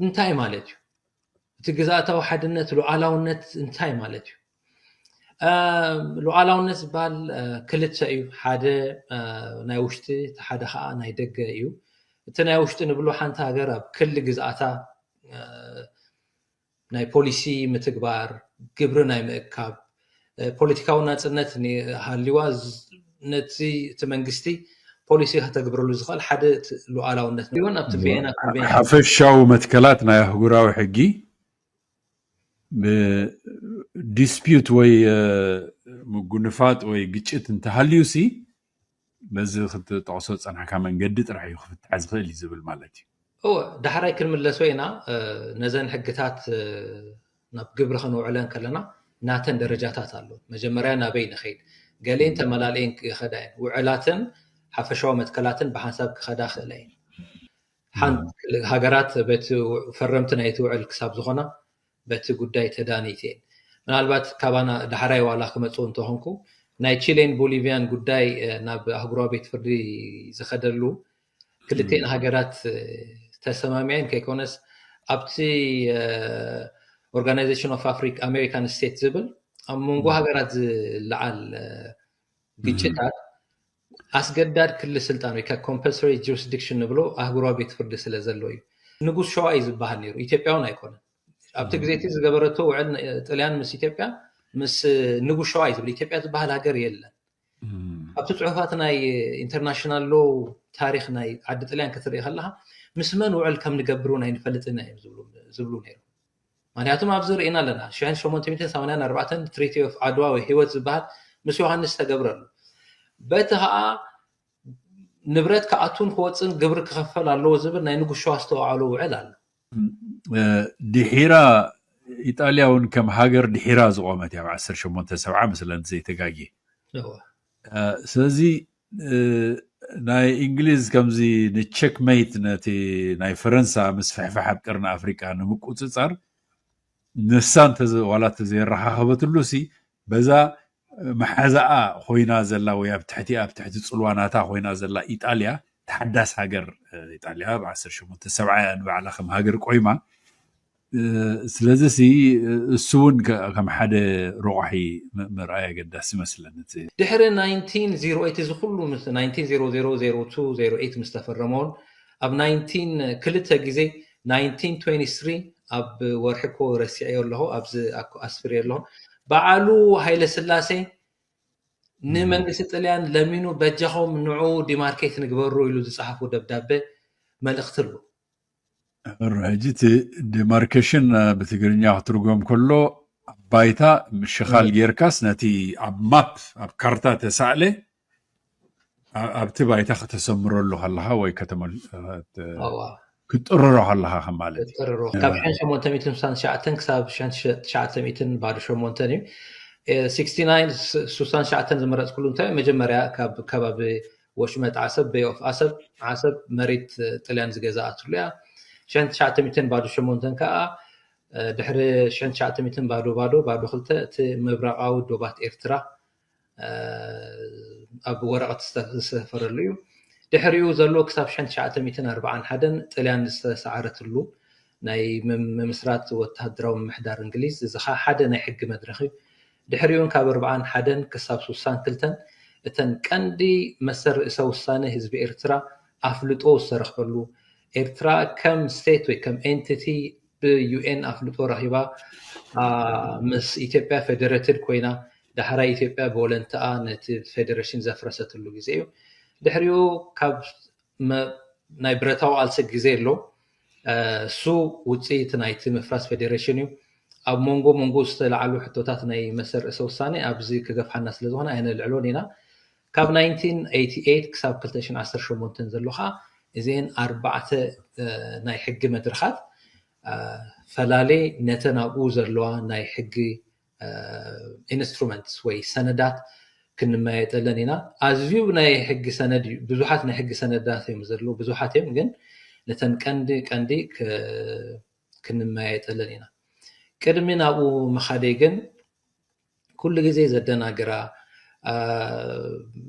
እንታይ ማለት እዩ? እቲ ግዝኣታዊ ሓድነት፣ ሉዓላውነት እንታይ ማለት እዩ? ሉዓላውነት ዝበሃል ክልተ እዩ። ሓደ ናይ ውሽጢ፣ እቲ ሓደ ከዓ ናይ ደገ እዩ። እቲ ናይ ውሽጢ ንብሎ ሓንቲ ሃገር ኣብ ክሊ ግዝኣታ ናይ ፖሊሲ ምትግባር፣ ግብሪ ናይ ምእካብ፣ ፖለቲካዊ ናፅነት ሃልይዋ ነቲ እቲ መንግስቲ ፖሊሲ ከተግብረሉ ዝኽእል ሓደ ሉዓላውነት ን ኣብቲ ቪየና ኮንቬንሽን ሓፈሻዊ መትከላት ናይ ኣህጉራዊ ሕጊ ዲስፒዩት ወይ ምጉንፋጥ ወይ ግጭት እንተሃልዩ ሲ በዚ ክትጠቕሶ ዝፀናሕካ መንገዲ ጥራሕ እዩ ክፍታሕ ዝኽእል እዩ ዝብል ማለት እዩ። እወ፣ ዳሕራይ ክንምለሶ ኢና። ነዘን ሕግታት ናብ ግብሪ ከነውዕለን ከለና ናተን ደረጃታት ኣሎ። መጀመርያ ናበይ ንኸይድ? ገሌን ተመላልኤን ክኸዳ እየን። ውዕላትን ሓፈሻዊ መትከላትን ብሓንሳብ ክኸዳ ክእለ እየን። ሓንቲ ሃገራት በቲ ፈረምቲ ናይቲ ውዕል ክሳብ ዝኾና በቲ ጉዳይ ተዳነይቲ እየን። ምናልባት ካባና ዳሕራይ ዋላ ክመፅኡ እንተኾንኩ ናይ ቺሌን ቦሊቪያን ጉዳይ ናብ ኣህጉራዊ ቤት ፍርዲ ዝኸደሉ ክልቲኤን ሃገራት ተሰማሚዐን ከይኮነስ ኣብቲ Organisation of African American States ዝብል ኣብ መንጎ ሃገራት ዝለዓል ግጭታት ኣስገዳድ ክሊ ስልጣን ወይ compulsory jurisdiction ንብሎ ኣህጉራዊ ቤት ፍርዲ ስለ ዘሎ እዩ። ንጉስ ሸዋ እዩ ዝበሃል ነይሩ፣ ኢትዮጵያ እውን ኣይኮነን። ኣብቲ ግዜ እቲ ዝገበረቶ ውዕል ጥልያን ምስ ኢትዮጵያ ምስ ንጉስ ሸዋ እዩ ዝብል። ኢትዮጵያ ዝበሃል ሃገር የለን። ኣብቲ ፅሑፋት ናይ ኢንተርናሽናል ሎ ታሪክ ናይ ዓዲ ጥልያን ክትርኢ ከለካ ምስ መን ውዕል ከም ንገብር እውን ኣይንፈልጥን ኢና እዮም ዝብሉ ነይሮም። ምክንያቱም ኣብዚ ርኢና ኣለና ሽሕን ሸሞንተ ሚእትን ሰማንያን ኣርባዕተን ትሪቲ ኦፍ ዓድዋ ወይ ህይወት ዝበሃል ምስ ዮሃንስ ተገብረሉ በቲ ከዓ ንብረት ክኣቱን ክወፅን ግብሪ ክኸፈል ኣለዎ ዝብል ናይ ንጉስ ሸዋ ዝተወዓሎ ውዕል ኣሎ። ድሒራ ኢጣልያ እውን ከም ሃገር ድሒራ ዝቆመት እያ ብ ዓሰርተ ሸሞንተ ሰብዓ መስለኒ ዘይተጋግየ። ስለዚ ናይ እንግሊዝ ከምዚ ንቸክመይት ነቲ ናይ ፈረንሳ ምስፍሕፋሕ ኣብ ቀርኒ ኣፍሪቃ ንምቁፅፃር ንሳ ዋላ እንተዘየረኻኸበትሉ ሲ በዛ መሓዛኣ ኮይና ዘላ ወይ ኣብ ትሕቲ ኣብ ትሕቲ ፅልዋ ናታ ኮይና ዘላ ኢጣልያ ተሓዳስ ሃገር ኢጣልያ ብ ዓሰርተ ሸሞንተ ሰብዓ እያ ንባዕላ ከም ሃገር ቆይማ። ስለዚ ሲ እሱ እውን ከም ሓደ ረቋሒ ምርኣይ ኣገዳሲ ይመስለኒ። ድሕሪ ናይንቲን ዜሮ ኤይት እዚ ኩሉ ዜሮ ቱ ዜሮ ኤይት ምስ ተፈረመውን ኣብ ክልተ ግዜ ናይንቲን ትዌንቲ ስሪ ኣብ ወርሒ እኮ ረሲዐዮ ኣለኹ ኣብዚ ኣስፍርዮ ኣለኹ በዓሉ ሃይለስላሴ ንመንግስቲ ጥልያን ለሚኑ በጃኹም ንዑ ዲማርኬት ንግበሩ ኢሉ ዝፀሓፎ ደብዳበ መልእኽቲ ኣሎ። ሕጂ እቲ ዲማርኬሽን ብትግርኛ ክትርጎም ከሎ ኣብ ባይታ ምሽኻል ጌርካስ ነቲ ኣብ ማፕ ኣብ ካርታ ተሳእለ ኣብቲ ባይታ ከተሰምረሉ ከለካ ወይ ክትጥርሮ ከለካ ከም ማለት እዩ። ካብ ሽሕን ሸሞንተ ሚእትን ስሳን ትሽዓተን ክሳብ ሽሕን ትሽዓተ ሚእትን ባዶ ሸሞንተን እዩ። ስሳን ትሽዓተን ዝመረፅኩሉ እንታይ መጀመርያ ካብ ከባቢ ወሽመጥ ዓሰብ፣ ቤይ ኦፍ ኣሰብ፣ ዓሰብ መሬት ጥልያን ዝገዛኣትሉ እያ። ሽሕን ትሽዓተ ሚእትን ባዶ ሸሞንተን ከዓ ድሕሪ ሽሕን ትሽዓተ ሚእትን ባዶ ባዶ ባዶ ክልተ እቲ ምብራቓዊ ዶባት ኤርትራ ኣብ ወረቐት ዝሰፈረሉ እዩ። ድሕሪኡ ዘሎ ክሳብ ሽሕን ትሽዓተ ሚእትን ኣርብዓን ሓደን ጥልያን ዝተሰዓረትሉ ናይ ምምስራት ወተሃደራዊ ምምሕዳር እንግሊዝ፣ እዚ ኸኣ ሓደ ናይ ሕጊ መድረኽ እዩ። ድሕሪኡን ካብ ኣርብዓን ሓደን ክሳብ ስሳን ክልተን እተን ቀንዲ መሰል ርእሰ ውሳነ ህዝቢ ኤርትራ ኣፍልጦ ዝተረኽበሉ፣ ኤርትራ ከም ስቴት ወይ ከም ኤንቲቲ ብዩኤን ኣፍልጦ ረኺባ ምስ ኢትዮጵያ ፌደሬትድ ኮይና፣ ዳሕራይ ኢትዮጵያ ብወለንትኣ ነቲ ፌደሬሽን ዘፍረሰትሉ ግዜ እዩ። ድሕሪኡ ካብ ናይ ብረታዊ ቃልሲ ግዜ ኣሎ። እሱ ውፅኢት ናይቲ ምፍራስ ፌዴሬሽን እዩ። ኣብ መንጎ መንጎ ዝተላዓሉ ሕቶታት ናይ መሰል ርእሰ ውሳኔ ኣብዚ ክገፍሓና ስለ ዝኾነ ኣይነልዕሎን ኢና። ካብ ናይንቲን ኤይቲ ኤይት ክሳብ ክልተ ሽሕን ዓሰርተ ሸሞንተን ዘሎ ከዓ እዚአን ኣርባዕተ ናይ ሕጊ መድረኻት ፈላሌ ነተን ኣብኡ ዘለዋ ናይ ሕጊ ኢንስትሩመንትስ ወይ ሰነዳት ክንመያየጠለን ኢና። ኣዝዩ ናይ ሕጊ ሰነድ እዩ፣ ብዙሓት ናይ ሕጊ ሰነዳት እዮም ዘለዉ፣ ብዙሓት እዮም፣ ግን ነተን ቀንዲ ቀንዲ ክንመያየጠለን ኢና። ቅድሚ ናብኡ ምኻደይ ግን ኩሉ ግዜ ዘደናግራ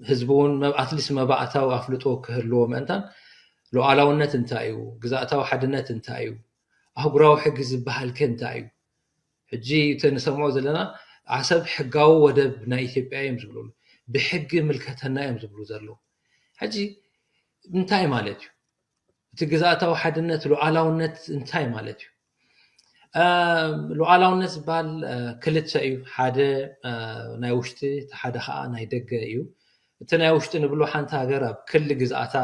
ህዝቢ እውን ኣትሊስት መባእታዊ ኣፍልጦ ክህልዎ ምእንታን ሉዓላውነት እንታይ እዩ፣ ግዛእታዊ ሓድነት እንታይ እዩ፣ ኣህጉራዊ ሕጊ ዝበሃል ከ እንታይ እዩ? ሕጂ እቲ ንሰምዖ ዘለና ዓሰብ ሕጋዊ ወደብ ናይ ኢትዮጵያ እዮም ዝብልሉ፣ ብሕጊ ምልከተና እዮም ዝብሉ ዘለዉ። ሕጂ እንታይ ማለት እዩ? እቲ ግዝኣታዊ ሓድነት፣ ሉዓላውነት እንታይ ማለት እዩ? ሉዓላውነት ዝበሃል ክልተ እዩ። ሓደ ናይ ውሽጢ፣ እቲ ሓደ ከዓ ናይ ደገ እዩ። እቲ ናይ ውሽጢ ንብሎ ሓንቲ ሃገር ኣብ ክሊ ግዝኣታ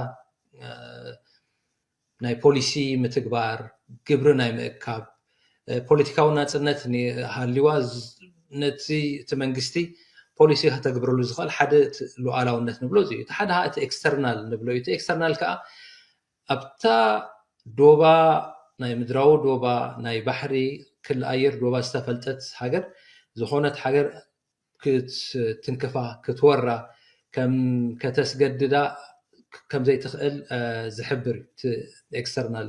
ናይ ፖሊሲ ምትግባር፣ ግብሪ ናይ ምእካብ፣ ፖለቲካዊ ናፅነት ሃልይዋ ነቲ እቲ መንግስቲ ፖሊሲ ከተግብረሉ ዝኽእል ሓደ ሉዓላውነት ንብሎ እዚ እዩ። እቲ ሓደ እቲ ኤክስተርናል ንብሎ እዩ። እቲ ኤክስተርናል ከዓ ኣብታ ዶባ ናይ ምድራዊ ዶባ ናይ ባሕሪ ክሊ ኣየር ዶባ ዝተፈልጠት ሃገር ዝኾነት ሃገር ክትትንክፋ ክትወራ ከም ከተስገድዳ ከም ዘይትኽእል ዝሕብር እዩ። ኤክስተርናል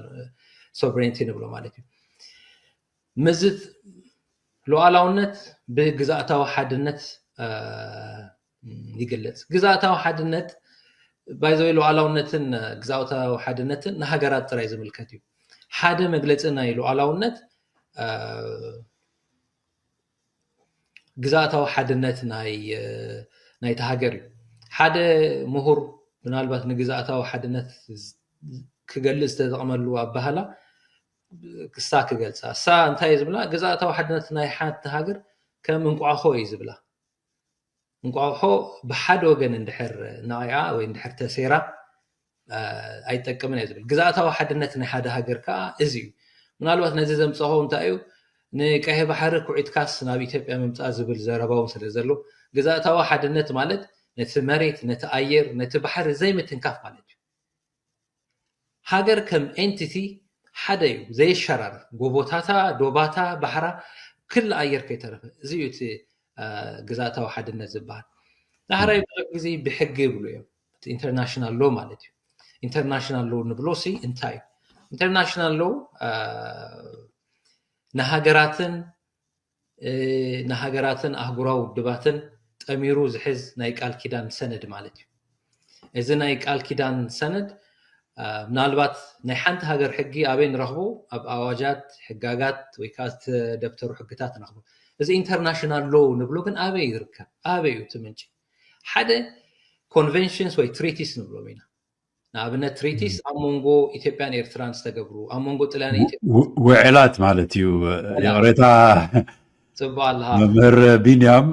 ሶቨሬንቲ ንብሎ ማለት እዩ። ምዝት ሉዓላውነት ብግዛእታዊ ሓድነት ይግለጽ። ግዛእታዊ ሓድነት ባይዘወይ ሉዓላውነትን ግዛእታዊ ሓድነትን ንሃገራት ጥራይ ዝምልከት እዩ። ሓደ መግለፂ ናይ ሉዓላውነት ግዛእታዊ ሓድነት ናይ ናይቲ ሃገር እዩ። ሓደ ምሁር ምናልባት ንግዛእታዊ ሓድነት ክገልፅ ዝተጠቕመሉ ኣባህላ ክሳ ክገልፃ እሳ እንታይ እዩ ዝብላ? ግዛእታዊ ሓድነት ናይ ሓንቲ ሃገር ከም እንቋኾ እዩ ዝብላ። እንቋቑሖ ብሓደ ወገን እንድሕር ነቒዓ ወይ እንድሕር ተሴራ ኣይጠቅምን እየ ዝብል። ግዛእታዊ ሓድነት ናይ ሓደ ሃገር ከዓ እዚ እዩ። ምናልባት ነዚ ዘምፀኾ እንታይ እዩ? ንቀይሕ ባሕሪ ኩዒትካስ ናብ ኢትዮጵያ ምምፃእ ዝብል ዘረባ እውን ስለ ዘሎ ግዛእታዊ ሓድነት ማለት ነቲ መሬት፣ ነቲ ኣየር፣ ነቲ ባሕሪ ዘይምትንካፍ ማለት እዩ። ሃገር ከም ኤንቲቲ ሓደ እዩ፣ ዘይሸራረፍ። ጎቦታታ፣ ዶባታ፣ ባሕራ፣ ክሊ ኣየር ከይተረፈ። እዚ እዩ እቲ ግዛእታዊ ሓድነት ዝበሃል። ዳሕራይ ብዙሕ ግዜ ብሕጊ ይብሉ እዮም። ኢንተርናሽናል ሎ ማለት እዩ። ኢንተርናሽናል ሎ ንብሎ ሲ እንታይ እዩ? ኢንተርናሽናል ሎ ንሃገራትን ንሃገራትን ኣህጉራዊ ውድባትን ጠሚሩ ዝሕዝ ናይ ቃል ኪዳን ሰነድ ማለት እዩ። እዚ ናይ ቃል ኪዳን ሰነድ ምናልባት ናይ ሓንቲ ሃገር ሕጊ ኣበይ ንረኽቦ? ኣብ ኣዋጃት፣ ሕጋጋት ወይ ከዓ ዝተደብተሩ ሕግታት ንረኽቦ። እዚ ኢንተርናሽናል ሎ ንብሎ ግን ኣበይ ይርከብ? ኣበይ እዩ እቲ ምንጪ? ሓደ ኮንቨንሽንስ ወይ ትሪቲስ ንብሎም ኢና። ንኣብነት ትሪቲስ ኣብ መንጎ ኢትዮጵያን ኤርትራን ዝተገብሩ፣ ኣብ መንጎ ጥልያን ኢትዮጵያ ውዕላት ማለት እዩ። ይቕሬታ ጽቡቕ ኣለኻ መምህር ቢንያም።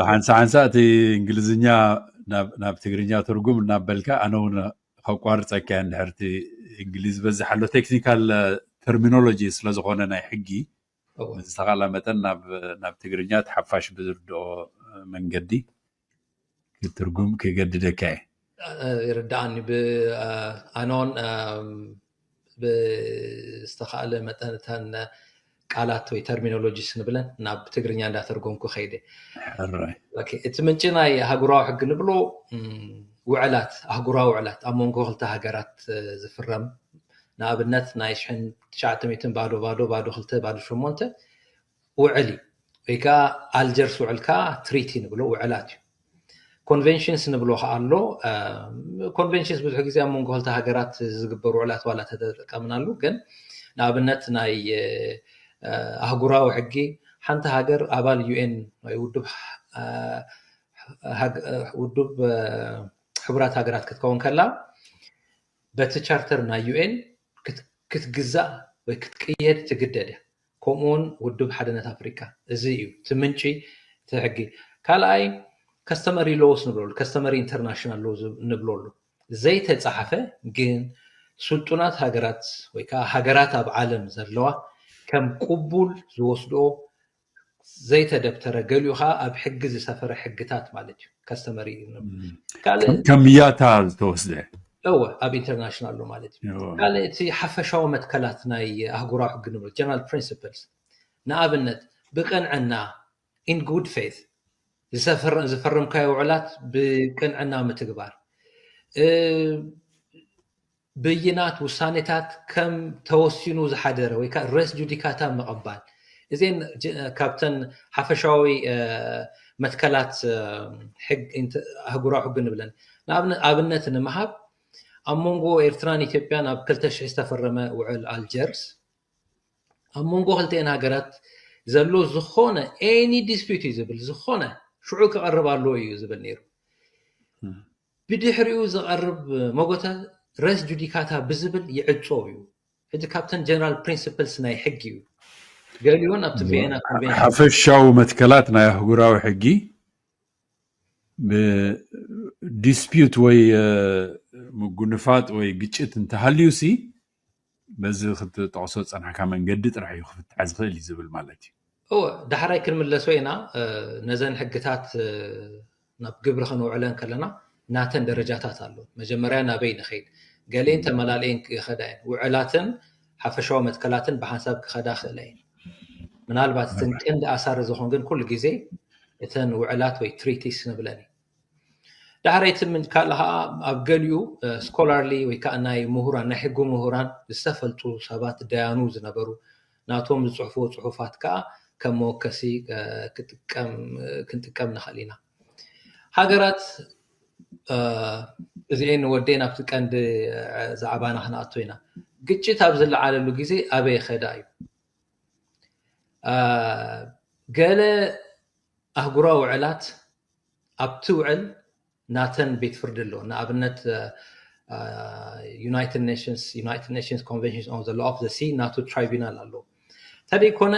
ሓንሳ ሓንሳ እቲ እንግሊዝኛ ናብ ትግርኛ ትርጉም እናበልካ ኣነ እውን ከቋርፀካ እንድሕርቲ እንግሊዝ ዝበዝሕ ኣሎ ቴክኒካል ተርሚኖሎጂ ስለዝኾነ ናይ ሕጊ ዝተኻላ መጠን ናብ ትግርኛ ተሓፋሽ ብዝርድኦ መንገዲ ክትርጉም ክገድደካ እየ። ይርዳኣኒ ብኣኖን ብዝተኻእለ መጠን እተን ቃላት ወይ ተርሚኖሎጂስ ንብለን ናብ ትግርኛ እንዳተርጎምኩ ከይደ። እቲ ምንጪ ናይ ኣህጉራዊ ሕጊ ንብሎ ውዕላት፣ ኣህጉራዊ ውዕላት ኣብ መንጎ ክልተ ሃገራት ዝፍረም ንኣብነት ናይ ሽሕን ትሽዓተ ሚእትን ባዶ ባዶ ባዶ ክልተ ባዶ ሸሞንተ ውዕል እዩ። ወይ ከዓ ኣልጀርስ ውዕል ከዓ ትሪቲ ንብሎ ውዕላት እዩ። ኮንቨንሽንስ ንብሎ ከዓ ኣሎ። ኮንቨንሽንስ ብዙሕ ግዜ ኣብ መንጎ ክልተ ሃገራት ዝግበሩ ውዕላት ዋላ ተጠቀምናሉ፣ ግን ንኣብነት ናይ ኣህጉራዊ ሕጊ ሓንቲ ሃገር ኣባል ዩኤን ወይ ውድብ ውድብ ሕቡራት ሃገራት ክትከውን ከላ በቲ ቻርተር ናይ ዩኤን ክትግዛእ ወይ ክትቅየድ ትግደድ እያ። ከምኡ እውን ውድብ ሓድነት ኣፍሪካ። እዚ እዩ እቲ ምንጪ እቲ ሕጊ። ካልኣይ ከስተመሪ ሎውስ ንብለሉ፣ ከስተመሪ ኢንተርናሽናል ሎው ንብለሉ ዘይተፃሓፈ ግን ስልጡናት ሃገራት ወይ ከዓ ሃገራት ኣብ ዓለም ዘለዋ ከም ቅቡል ዝወስድኦ ዘይተደብተረ ገሊኡ ከዓ ኣብ ሕጊ ዝሰፈረ ሕግታት ማለት እዩ። ከስተመሪ ከም ያታ ዝተወስደ እወ ኣብ ኢንተርናሽናል ሎ ማለት እዩ። ካልእ እቲ ሓፈሻዊ መትከላት ናይ ኣህጉራዊ ሕጊ ንብሎ ጀነራል ፕሪንስፕልስ ንኣብነት ብቅንዕና in good faith ዝፈረምካዮ ውዕላት ብቅንዕና ምትግባር ብይናት ውሳኔታት ከም ተወሲኑ ዝሓደረ ወይ ከዓ ሬስ ጁዲካታ ምቕባል እዚን ካብተን ሓፈሻዊ መትከላት ኣህጉራዊ ሕጊ ንብለን ኣብነት ንምሃብ ኣብ መንጎ ኤርትራን ኢትዮጵያን ኣብ ክልተ ሽሕ ዝተፈረመ ውዕል ኣልጀርስ ኣብ መንጎ ክልተኤን ሃገራት ዘሎ ዝኾነ any dispute እዩ ዝብል፣ ዝኾነ ሽዑ ክቐርብ ኣለዎ እዩ ዝብል ነይሩ። ብድሕሪኡ ዝቐርብ መጎተ res judicata ብዝብል ይዕጾ እዩ። ሕጂ ካብተን general principles ናይ ሕጊ እዩ። ገሊኡን ኣብቲ ቪየና ኮንቬንሽን ሓፈሻዊ መትከላት ናይ ኣህጉራዊ ሕጊ፣ ብ dispute ወይ ምጉንፋጥ ወይ ግጭት እንተሃልዩ ሲ በዚ ክትጠቕሶ ዝጸናሕካ መንገዲ ጥራሕ እዩ ክፍታሕ ዝኽእል እዩ ዝብል ማለት እዩ። እወ፣ ዳሕራይ ክንምለሶ ኢና። ነዘን ሕግታት ናብ ግብሪ ከነውዕለን ከለና ናተን ደረጃታት ኣሎ። መጀመርያ ናበይ ንኸይድ? ገሌን ተመላልኤን ክኸዳ እየን። ውዕላትን ሓፈሻዊ መትከላትን ብሓንሳብ ክኸዳ ክእለ እየን። ምናልባት እተን ቀንዲ ኣሳሪ ዝኾን ግን ኩሉ ግዜ እተን ውዕላት ወይ treaties ንብለን እዩ። ዳሕረይቲ ምን ካልእ ከዓ ኣብ ገሊኡ scholarly ወይ ከዓ ናይ ምሁራን ናይ ሕጊ ምሁራን ዝተፈልጡ ሰባት ደያኑ ዝነበሩ ናቶም ዝፅሕፍዎ ፅሑፋት ከዓ ከም መወከሲ ክንጥቀም ንኽእል ኢና። ሃገራት እዚኤን ወዴን ኣብቲ ቀንዲ ዛዕባና ክነኣቶ ኢና። ግጭት ኣብ ዝለዓለሉ ግዜ ኣበይ ይኸዳ እዩ? ገለ ኣህጉራዊ ውዕላት ኣብቲ ውዕል ናተን ቤት ፍርዲ ኣለዎ። ንኣብነት United Nations United Nations Convention on the Law of the Sea ናቱ tribunal ኣለዎ። እንተደይኮነ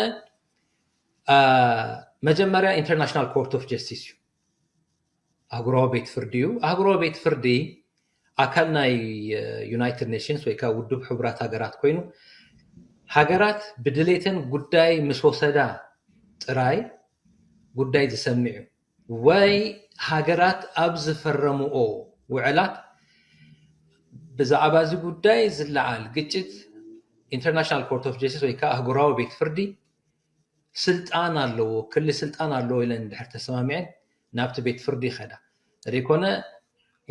መጀመርያ International Court of Justice እዩ፣ ኣህጉራዊ ቤት ፍርዲ እዩ። ኣህጉራዊ ቤት ፍርዲ ኣካል ናይ United Nations ወይ ከዓ ውድብ ሕቡራት ሃገራት ኮይኑ ሃገራት ብድሌተን ጉዳይ ምስ ወሰዳ ጥራይ ጉዳይ ዝሰምዕ እዩ። ወይ ሃገራት ኣብ ዝፈረምኦ ውዕላት ብዛዕባ እዚ ጉዳይ ዝለዓል ግጭት International Court of Justice ወይ ከዓ ኣህጉራዊ ቤት ፍርዲ ስልጣን ኣለዎ፣ ክሊ ስልጣን ኣለዎ ኢለን እንድሕር ተሰማሚዐን ናብቲ ቤት ፍርዲ ይኸዳ። ዘይኮነ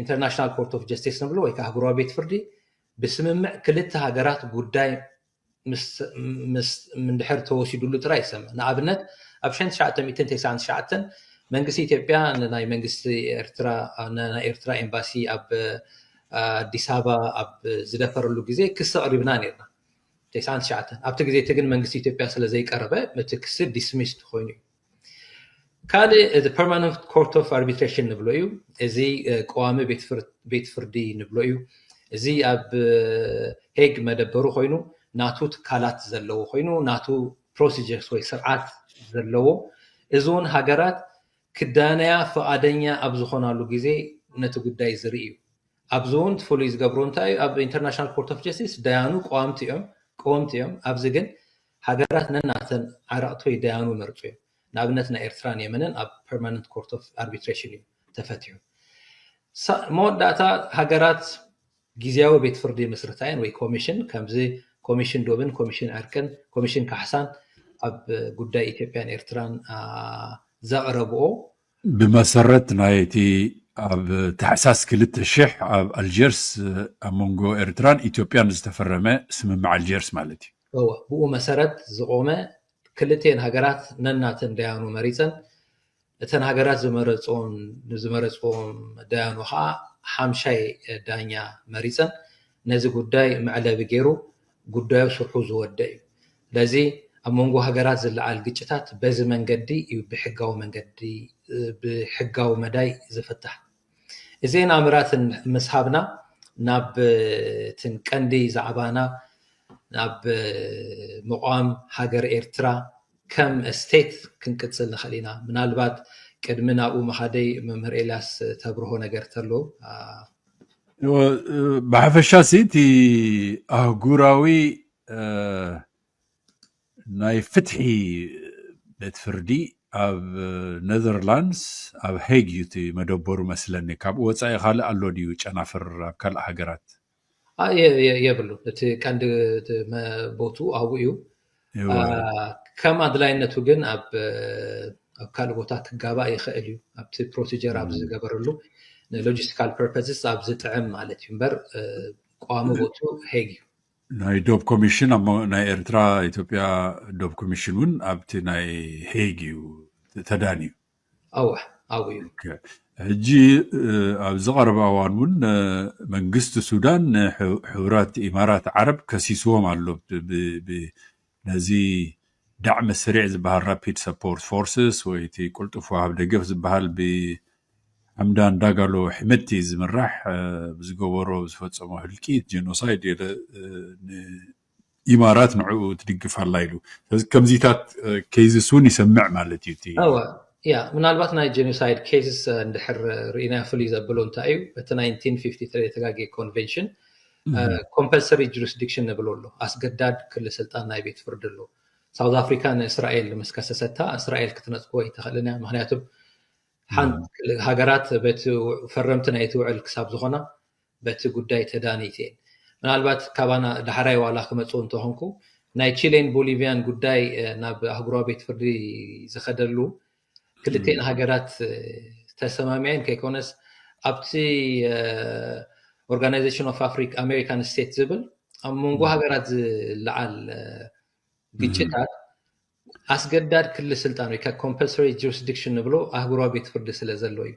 International Court of Justice ንብሎ ወይ ከዓ ኣህጉራዊ ቤት ፍርዲ ብስምምዕ ክልተ ሃገራት ጉዳይ እንድሕር ተወሲዱሉ ጥራይ ይሰምዕ። ንኣብነት ኣብ ሽሕን ትሽዓተ ሚእትን ተስዓን ትሽዓተን መንግስቲ ኢትዮጵያ ንናይ መንግስቲ ኤርትራ ናይ ኤርትራ ኤምባሲ ኣብ ኣዲስ ኣበባ ኣብ ዝደፈረሉ ግዜ ክሲ ኣቕሪብና ነርና። ተስዓን ትሽዓተን ኣብቲ ግዜ እቲ ግን መንግስቲ ኢትዮጵያ ስለ ዘይቀረበ እቲ ክሲ dismissed ኮይኑ እዩ። ካልእ እዚ Permanent Court of Arbitration ንብሎ እዩ። እዚ ቀዋሚ ቤት ፍርዲ ንብሎ እዩ። እዚ ኣብ ሄግ መደበሩ ኮይኑ ናቱ ትካላት ዘለዎ ኮይኑ ናቱ procedures ወይ ስርዓት ዘለዎ፣ እዚ እውን ሃገራት ክዳነያ ፍቓደኛ ኣብ ዝኾናሉ ግዜ ነቲ ጉዳይ ዝርኢ እዩ። ኣብዚ እውን ፍሉይ ዝገብሮ እንታይ እዩ? ኣብ International Court of Justice ደያኑ ቀወምቲ እዮም ቀወምቲ እዮም። ኣብዚ ግን ሃገራት ነናተን ዓረቕቲ ወይ ደያኑ መርፁ እዮም። ንኣብነት ናይ ኤርትራን የመንን ኣብ Permanent Court of Arbitration እዩ ተፈቲሑ። መወዳእታ ሃገራት ግዝያዊ ቤት ፍርዲ ምስርታ እየን ወይ ኮሚሽን፣ ከምዚ ኮሚሽን ዶብን ኮሚሽን ዕርቅን ኮሚሽን ካሕሳን ኣብ ጉዳይ ኢትዮጵያን ኤርትራን ዘቕረብኦ ብመሰረት ናይቲ ኣብ ታሕሳስ ክልተ ሽሕ ኣብ ኣልጀርስ ኣብ መንጎ ኤርትራን ኢትዮጵያን ዝተፈረመ ስምምዕ ኣልጀርስ ማለት እዩ። እወ፣ ብኡ መሰረት ዝቖመ ክልቴን ሃገራት ነናተን ደያኑ መሪፀን እተን ሃገራት ዝመረፅኦም ንዝመረፅዎም ደያኑ ከዓ ሓምሻይ ዳኛ መሪፀን ነዚ ጉዳይ መዕለቢ ገይሩ ጉዳዩ ስርሑ ዝወደ እዩ። ስለዚ ኣብ መንጎ ሃገራት ዝለዓል ግጭታት በዚ መንገዲ እዩ ብሕጋዊ መንገዲ ብሕጋዊ መዳይ ዝፍታሕ። እዘን ኣምራትን ምስ ሃብና ናብ እትን ቀንዲ ዛዕባና ናብ ምቋም ሃገር ኤርትራ ከም state ክንቅጽል ንኽእል ኢና። ምናልባት ቅድሚ ናብኡ ምኻደይ መምህር ኤልያስ ተብርሆ ነገር ተሎ። ብሓፈሻ ሲ እቲ ኣህጉራዊ ናይ ፍትሒ ቤት ፍርዲ ኣብ ኔዘርላንድስ ኣብ ሄግ እዩ እቲ መደበሩ መስለኒ። ካብኡ ወፃኢ ካልእ ኣሎ ድዩ ጨናፍር ኣብ ካልእ ሃገራት? የብሉ። እቲ ቀንዲ ቦቱ ኣብኡ እዩ። ከም ኣድላይነቱ ግን ኣብ ኣብ ካልእ ቦታ ክጋባእ ይኽእል እዩ። ኣብቲ procedure ኣብ ዝገበረሉ ን logistical purposes ኣብ ዝጥዕም ማለት እዩ እምበር ቀዋሚ ቦቱ ሄግ እዩ። ናይ ዶብ ኮሚሽን ኣብ ናይ ኤርትራ ኢትዮጵያ ዶብ ኮሚሽን እውን ኣብቲ ናይ ሄግ እዩ ተዳንዩ። ኣወ ኣብኡ እዩ። ሕጂ ኣብዚ ቀረባ እዋን እውን መንግስቲ ሱዳን ንሕቡራት ኢማራት ዓረብ ከሲስዎም ኣሎ። ነዚ ዳዕመ ስሪዕ ዝበሃል፣ ራፒድ ሰፖርት ፎርስስ፣ ወይ እቲ ቅልጡፍ ወሃብ ደገፍ ዝበሃል፣ ብሐምዳን ዳጋሎ ሕምድቲ ዝምራሕ፣ እ፣ ብዝገበሮ፣ ዝፈጸሞ ህልቂት፣ ጀኖሳይድ፣ የለ፣ እ፣ ን-፣ ኢማራት ንዕኡ ትድግፍ ኣላ ኢሉ። ስለዚ ከምዚታት፣ እ፣ ኬዝስ እውን ይሰምዕ ማለት እዩ እቲ። እወ፣ ያ፣ ምናልባት ናይ ጀኖሳይድ ኬዝስ፣ እ፣ እንድሕር ርኢናዮ ፍሉይ ዘብሎ እንታይ እዩ? በቲ ናይንቲን ፊፍቲ ትሪ ተጋጌ ኮንቨንሽን፣ እ፣ እም። ኮምፐልሰሪ ጁሪስዲክሽን ንብሎ ኣሎ። ኣስገዳድ ክሊ ስልጣን ናይ ቤት ፍርዲ ኣሎ። ሳውዝ ኣፍሪካ ንእስራኤል ምስ ከሰሰታ፣ እስራኤል ክትነጽጎ ኣይትኽእልን እያ። ምክንያቱ ሓንቲ እም። ክል-፣ ሃገራት በቲ ው-፣ ፈረምቲ ናይቲ ውዕል ክሳብ ዝኾና፣ በቲ ጉዳይ ተዳነይቲ እየን። ምናልባት ካባና ዳሕራይ ዋላ ክመጽኡ እንተኾንኩ፣ ናይ ቺሌን ቦሊቪያን ጉዳይ፣ እ፣ ናብ ኣህጉራዊ ቤት ፍርዲ ዝኸደሉ፣ ክልቲኤን እም። ሃገራት፣ እ፣ ተሰማሚዐን ከይኮነስ፣ ኣብቲ፣ እ፣ ኦርጋናይዜሽን ኦፍ ኣፍሪካ ኣሜሪካን ስቴት ዝብል ኣብ መንጎ እም። ሃገራት ዝለዓል፣ እ፣ እም። ግጭታት ኣስገዳድ ክሊ ስልጣን ወይ ከዓ ኮምፐልሰሪ ጁሪስዲክሽን ንብሎ ኣህጉራዊ ቤት ፍርዲ ስለ ዘሎ እዩ።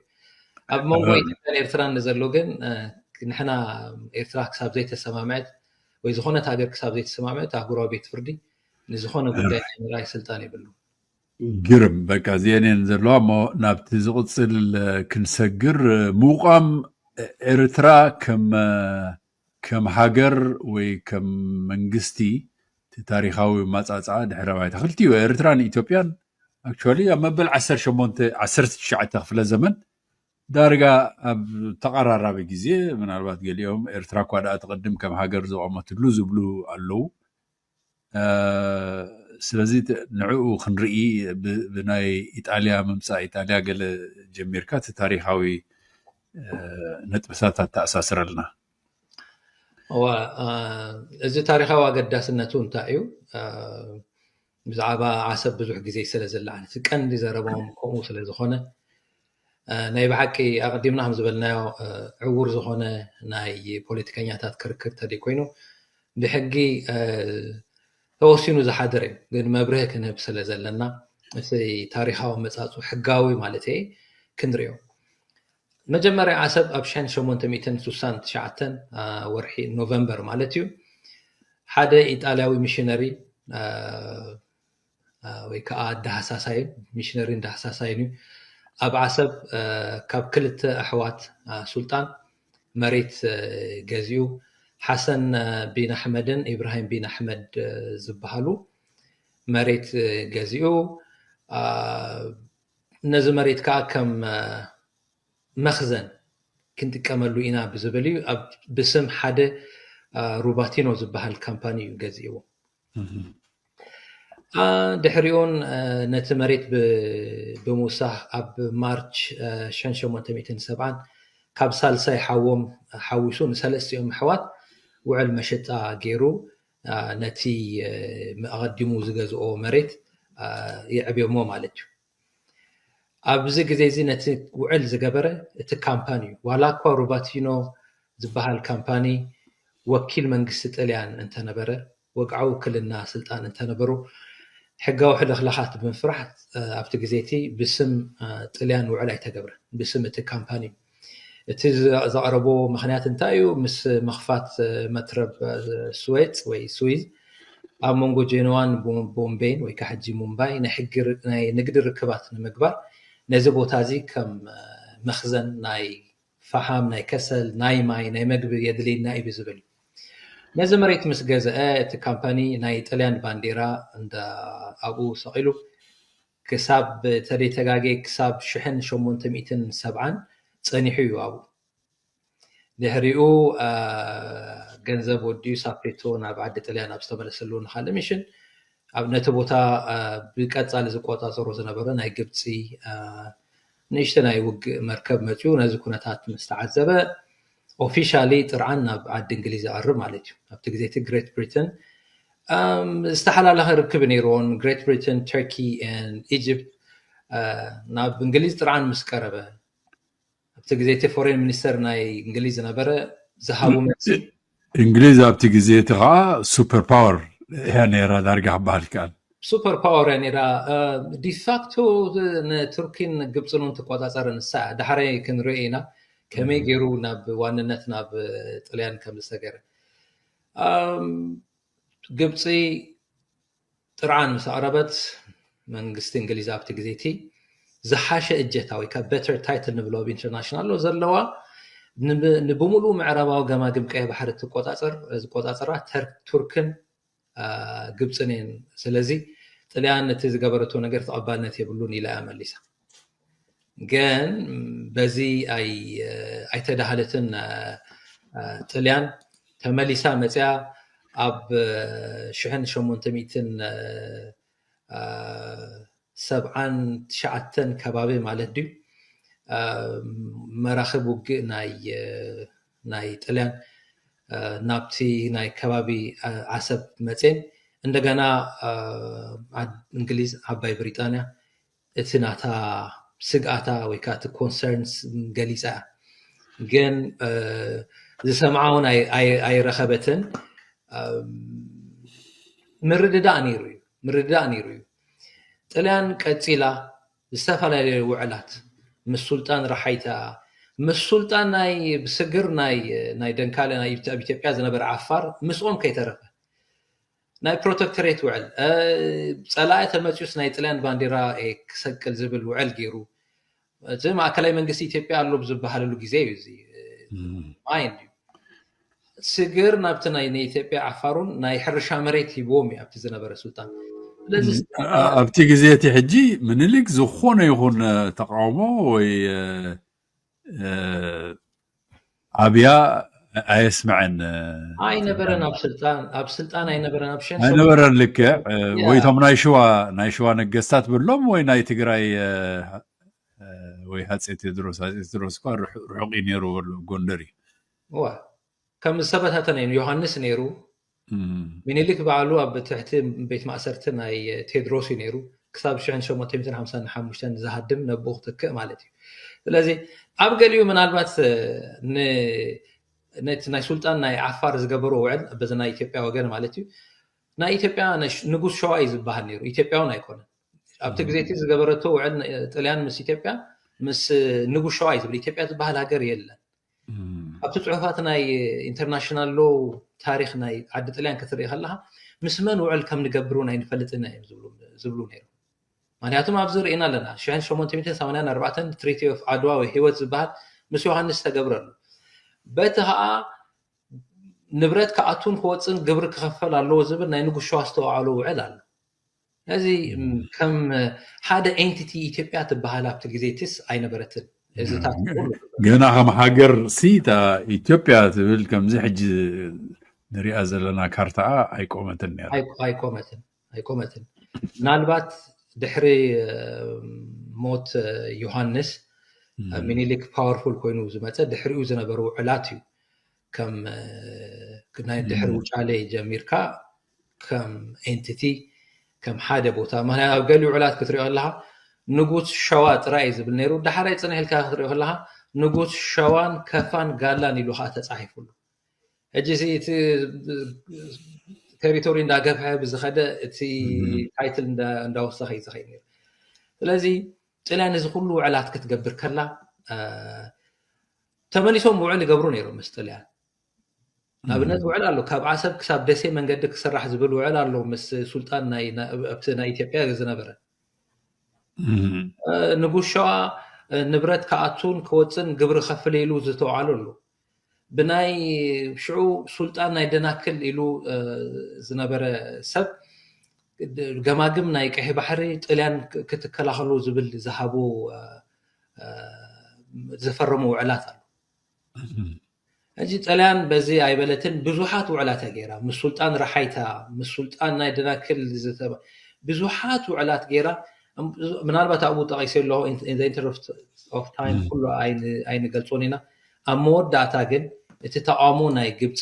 ኣብ መንጎ ኣዎ። ኢትዮጵያን ኤርትራን ንዘሎ ግን፣ እ፣ ንሕና ኤርትራ ክሳብ ዘይተሰማምዐት ወይ ዝኾነት ሃገር ክሳብ ዘይተሰማምዐት ኣህጉራዊ ቤት ፍርዲ ንዝኾነ ጉዳይ ናይ ምርኣይ ስልጣን የብሉ። ግርም፣ በቃ እዚአን እየን ዘለዋ። እሞ ናብቲ ዝቕጽል፣ እ፣ ክንሰግር፣ እ፣ ምቋም ኤርትራ ከም፣ እ፣ ከም ሃገር ወይ ከም መንግስቲ፣ እቲ ታሪኻዊ ማጻጻ ድሕረ ባይታ ክልቲኡ ኤርትራን ኢትዮጵያን፣ ኣክቹዋሊ ኣብ መበል ዓሰርተ ሸሞንተ፣ ዓሰርተ ትሽዓተ ክፍለ ዘመን፣ ዳርጋ ኣብ ተቐራራቢ ግዜ፣ ምናልባት ገሊኦም ኤርትራ እኳ ደኣ ትቕድም ከም ሃገር ዝቖመትሉ ዝብሉ ኣለዉ። እ፣ ስለዚ ት-፣ ንዕኡ ክንርኢ ብ-፣ ብናይ ኢጣልያ ምምጻእ ኢጣልያ ገለ ጀሚርካ እቲ ታሪኻዊ፣ እ፣ ነጥብታት ኣተኣሳስረልና። እዋ፣ እ፣ እዚ ታሪኻዊ ኣገዳስነቱ እንታይ እዩ? እ፣ ብዛዕባ ዓሰብ ብዙሕ ግዜ ስለ ዝለዓል፣ እቲ ቀንዲ ዘረባኦም ከምኡ ስለ ዝኾነ፣ እ፣ ናይ ብሓቂ ኣቐዲምና ከም ዝበልናዮ፣ እ፣ ዕዉር ዝኾነ ናይ ፖለቲከኛታት ክርክር ተደይ ኮይኑ፣ ብሕጊ፣ እ፣ ተወሲኑ ዝሓድር እዩ። ግን መብርሂ ክንህብ ስለ ዘለና፣ እቲ ታሪኻዊ መጻጹ ሕጋዊ ማለት እየ ክንሪኦ። መጀመርያ ዓሰብ ኣብ ሽሕን ሸሞንተ ሚእትን ስሳን ትሽዓተን፣ እ፣ ወርሒ ኖቨምበር ማለት እዩ፣ ሓደ ኢጣልያዊ ሚሽነሪ፣ እ፣ እ፣ ወይ ከዓ ዳህሳሳይን፣ ሚሽነሪን ዳህሳሳይን እዩ። ኣብ ዓሰብ፣ እ፣ ካብ ክልተ ኣሕዋት፣ እ፣ ሱልጣን መሬት፣ እ፣ ገዚኡ። ሓሰን፣ እ፣ ቢን ኣሕመድን ኢብራሂም ቢን ኣሕመድ፣ እ፣ ዝበሃሉ መሬት፣ እ፣ ገዚኡ። እ፣ ነዚ መሬት ከዓ ከም፣ እ፣ መኽዘን ክንጥቀመሉ ኢና ብዝብል እዩ ኣብ፣ ብስም ሓደ፣ እ፣ ሩባቲኖ ዝበሃል ካምፓኒ እዩ ገዚእዎ። እም። እ፣ ድሕሪኡን፣ እ፣ ነቲ መሬት ብ-፣ ብምውሳኽ ኣብ ማርች፣ እ፣ ሽሕን ሸሞንተ ሚእትን ሰብዓን ካብ ሳልሳይ ሓዎም ሓዊሱ ንሰለስቲኦም ኣሕዋት ውዕል መሸጣ ገይሩ፣ እ፣ ነቲ፣ እ፣ ኣቐዲሙ ዝገዝኦ መሬት፣ እ፣ የዕብዮሞ ማለት እዩ። ኣብዚ ግዜ እዚ ነቲ ውዕል ዝገበረ እቲ ካምፓኒ እዩ። ዋላ እኳ ሩባቲኖ ዝበሃል ካምፓኒ ወኪል መንግስቲ ጥልያን እንተነበረ፣ ወግዓዊ ውክልና ስልጣን እንተነበሮ፣ ሕጋዊ ሕልኽላኻት ብምፍራሕ፣ እ፣ ኣብቲ ግዜ እቲ ብስም፣ እ፣ ጥልያን ውዕል ኣይተገብረን፣ ብስም እቲ ካምፓኒ እዩ። እቲ ዘ-፣ ዘቕረቦ ምኽንያት እንታይ እዩ? ምስ ምኽፋት፣ እ፣ መትረብ፣ እ፣ ስዌጽ ወይ ስዊዝ ኣብ መንጎ ጄንዋን ቦ-፣ ቦምቤን ወይ ከዓ ሕጂ ሙምባይ ናይ ሕጊ ር-፣ ናይ ንግዲ ርክባት ንምግባር ነዚ ቦታ እዚ ከም፣ እ፣ መኽዘን ናይ ፈሓም፣ ናይ ከሰል፣ ናይ ማይ፣ ናይ መግቢ የድልየና እዩ ብዝብል እዩ። ነዚ መሬት ምስ ገዝአ እቲ ካምፓኒ ናይ ጥልያን ባንዴራ እንዳ ኣብኡ ሰቒሉ ክሳብ ተደይተጋጌ ክሳብ ሽሕን ሸሞንተ ሚእትን ሰብዓን ጸኒሑ እዩ ኣብኡ። ድሕሪኡ፣ እ፣ ገንዘብ ወዲኡ ሳፔቶ ናብ ዓዲ ጥልያን ኣብ ዝተመለሰሉ ንኻልእ ሚሽን ኣብ ነቲ ቦታ፣ እ፣ ብቀጻሊ ዝቆጻጸሮ ዝነበረ ናይ ግብጺ፣ እ፣ ንእሽቶ ናይ ውግእ መርከብ መጺኡ ነዚ ኩነታት ምስ ተዓዘበ ኦፊሻሊ ጥርዓን ናብ ዓዲ እንግሊዝ ይቐርብ ማለት እዩ። ኣብቲ ግዜ እቲ ግሬት ብሪተን፣ እም፣ ዝተሓላለኸ ርክብ ነይርዎን ግሬት ብሪተን፣ ተርኪ ኤንድ ኢጅፕት፣ እ፣ ናብ እንግሊዝ ጥርዓን ምስ ቀረበ ኣብቲ ግዜ እቲ ፎሬን ሚኒስተር ናይ እንግሊዝ ዝነበረ ዝሃቡ መልሲ እንግሊዝ ኣብቲ ግዜ እቲ ከዓ ሱፐር ፓወር እያ ነይራ ዳርጋ ክበሃል ይከኣል። ሱፐር ፓወር እያ ነይራ። እ፣ ዲፋክቶ ንቱርኪን ግብፅን እውን ትቆፃፀር ንሳ እያ። ዳሕራይ ክንርኢ ኢና ከመይ እም። ገይሩ ናብ ዋንነት ናብ ጥልያን ከም ዝሰገረ። እም፣ ግብፂ ጥርዓን ምስ ኣቕረበት መንግስቲ እንግሊዝ ኣብቲ ግዜ እቲ ዝሓሸ እጀታ ወይ ከዓ better title ንብሎ ኣብ ኢንተርናሽናል ሎ ዘለዋ ንብ- ንብምሉኡ ምዕራባዊ ገማግም ቀይሕ ባሕሪ ትቆጻጸር ዝቆጻጸራ ተር- ቱርክን ግብፅን እየን። ስለዚ ጥልያን እቲ ዝገበረቶ ነገር ተቐባልነት የብሉን ኢላ እያ መሊሳ። ግን በዚ ኣይተዳሃለትን። ጥልያን ተመሊሳ መፅያ ኣብ ሽሕን ሸሞንተ ሚእትን ሰብዓን ትሽዓተን ከባቢ ማለት ድዩ መራኽብ ውግእ ናይ ናይ ጥልያን ናብቲ ናይ ከባቢ ዓሰብ መፅየን እንደገና እንግሊዝ ዓባይ ብሪጣንያ እቲ ናታ ስግኣታ ወይ ከዓ እቲ ኮንሰርንስ ገሊፃ እያ። ግን ዝሰምዓ እውን ኣይረኸበትን። ምርድዳእ ነይሩ እዩ ምርድዳእ ነይሩ እዩ። ጥልያን ቀፂላ ዝተፈላለዩ ውዕላት ምስ ሱልጣን ረሓይታ ምስ ሱልጣን ናይ ብስግር ናይ ናይ ደንካለ ናይ ኣብ ኢትዮጵያ ዝነበረ ዓፋር ምስኦም ከይተረፈ ናይ ፕሮተክተሬት ውዕል ፀላኢ ተመፅዩስ ናይ ጥልያን ባንዲራ ክሰቅል ዝብል ውዕል ገይሩ። እቲ ማእከላይ መንግስቲ ኢትዮጵያ ኣሎ ብዝበሃለሉ ግዜ እዩ እዚ ማይንድ እዩ። ስግር ናብቲ ናይ ንኢትዮጵያ ዓፋሩን ናይ ሕርሻ መሬት ሂብዎም እዩ ኣብቲ ዝነበረ ሱልጣን። ስለዚ ኣብቲ ግዜ እቲ ሕጂ ምኒልክ ዝኾነ ይኹን ተቃውሞ ወይ ኣብያ ኣየስምዐን ኣይነበረን ኣብ ስልጣን ኣብ ስልጣን ኣይነበረን ኣብ ሸን ኣይነበረን ልክዕ ወይ ቶም ናይ ሽዋ ናይ ሽዋ ነገስታት ብሎም ወይ ናይ ትግራይ ወይ ሃፀ ቴድሮስ ሃፀ ቴድሮስ እኳ ርሑቕ እዩ ነይሩ በሉ ጎንደር እዩ እዋ ከም ዝተበታተነ እዩ ዮሃንስ ነይሩ ሚኒሊክ ባዕሉ ኣብ ትሕቲ ቤት ማእሰርቲ ናይ ቴድሮስ እዩ ነይሩ ክሳብ ሽሕን ሸሞንተ ሚእትን ሓምሳን ሓሙሽተን ዝሃድም ነብኡ ክትክእ ማለት እዩ ስለዚ ኣብ ገሊኡ ምናልባት ነቲ ናይ ሱልጣን ናይ ዓፋር ዝገበሮ ውዕል በዚ ናይ ኢትዮጵያ ወገን ማለት እዩ ናይ ኢትዮጵያ ንጉስ ሸዋ እዩ ዝበሃል ነይሩ ኢትዮጵያ እውን ኣይኮነን ኣብቲ ግዜ እቲ ዝገበረቶ ውዕል ጥልያን ምስ ኢትዮጵያ ምስ ንጉስ ሸዋ እዩ ዝብል ኢትዮጵያ ዝበሃል ሃገር የለን ኣብቲ ፅሑፋት ናይ ኢንተርናሽናል ሎ ታሪክ ናይ ዓዲ ጥልያን ክትርኢ ከለካ ምስ መን ውዕል ከም ንገብር እውን ኣይንፈልጥን እዮም ዝብሉ ነይሩ ምክንያቱም ኣብዚ ርኢና ኣለና ሽሕን ሸሞንተ ሚእትን ሰማንያን ኣርባዕተን ትሪቲ ኦፍ ዓድዋ ወይ ህይወት ዝበሃል ምስ ዮሃንስ ተገብረሉ በቲ ከዓ ንብረት ክኣቱን ክወፅን ግብሪ ክኸፈል ኣለዎ ዝብል ናይ ንጉስ ሸዋ ዝተወዓሎ ውዕል ኣሎ ነዚ ከም ሓደ ኤንቲቲ ኢትዮጵያ ትበሃል ኣብቲ ግዜ ትስ ኣይነበረትን እዚታት ገና ከም ሃገር ሲ ኢትዮጵያ ትብል ከምዚ ሕጂ ንሪኣ ዘለና ካርታኣ ኣይቆመትን ነራ ኣይቆመትን ኣይቆመትን ምናልባት ድሕሪ ሞት ዮሃንስ ሚኒሊክ ፓወርፉል ኮይኑ ዝመፀ ድሕሪኡ ዝነበሩ ውዕላት እዩ ከም ናይ ድሕሪ ውጫሌ ጀሚርካ ከም ኤንቲቲ ከም ሓደ ቦታ ምክንያት ኣብ ገሊ ውዕላት ክትሪኦ ኣለካ ንጉስ ሸዋ ጥራይ እዩ ዝብል ነይሩ ዳሕራይ ፅንሕ ኢልካ ክትሪኦ ከለካ ንጉስ ሸዋን ከፋን ጋላን ኢሉ ከዓ ተፃሒፉሉ ሕጂ እቲ ቴሪቶሪ እንዳገፍሐ ብዝኸደ እቲ ታይትል እንዳወሰኸ እዩ ዝኸይድ ነይሩ ስለዚ ጥልያን እዚ ኩሉ ውዕላት ክትገብር ከላ ተመሊሶም ውዕል ይገብሩ ነይሮም ምስ ጥልያን ኣብነት ውዕል ኣሎ ካብ ዓሰብ ክሳብ ደሴ መንገዲ ክስራሕ ዝብል ውዕል ኣሎ ምስ ሱልጣን ኣብቲ ናይ ኢትዮጵያ ዝነበረ ንጉስ ሸዋ ንብረት ክኣቱን ክወፅን ግብሪ ከፍል ኢሉ ዝተውዓሉ ኣሎ ብናይ ሽዑ ሱልጣን ናይ ደናክል ኢሉ ዝነበረ ሰብ ገማግም ናይ ቀሒ ባሕሪ ጥልያን ክትከላኸሉ ዝብል ዝሃቦ ዝፈረሙ ውዕላት ኣሎ ሕጂ ጥልያን በዚ ኣይበለትን ብዙሓት ውዕላት ገይራ ምስ ሱልጣን ረሓይታ ምስ ሱልጣን ናይ ደናክል ዝተባ ብዙሓት ውዕላት ገይራ ምናልባት ኣብኡ ጠቂሰ ኣለኹ ኢንተረስት ኦፍ ታይም ኩሉ ኣይንገልፆን ኢና ኣብ መወዳእታ ግን እቲ ተቃውሞ ናይ ግብፂ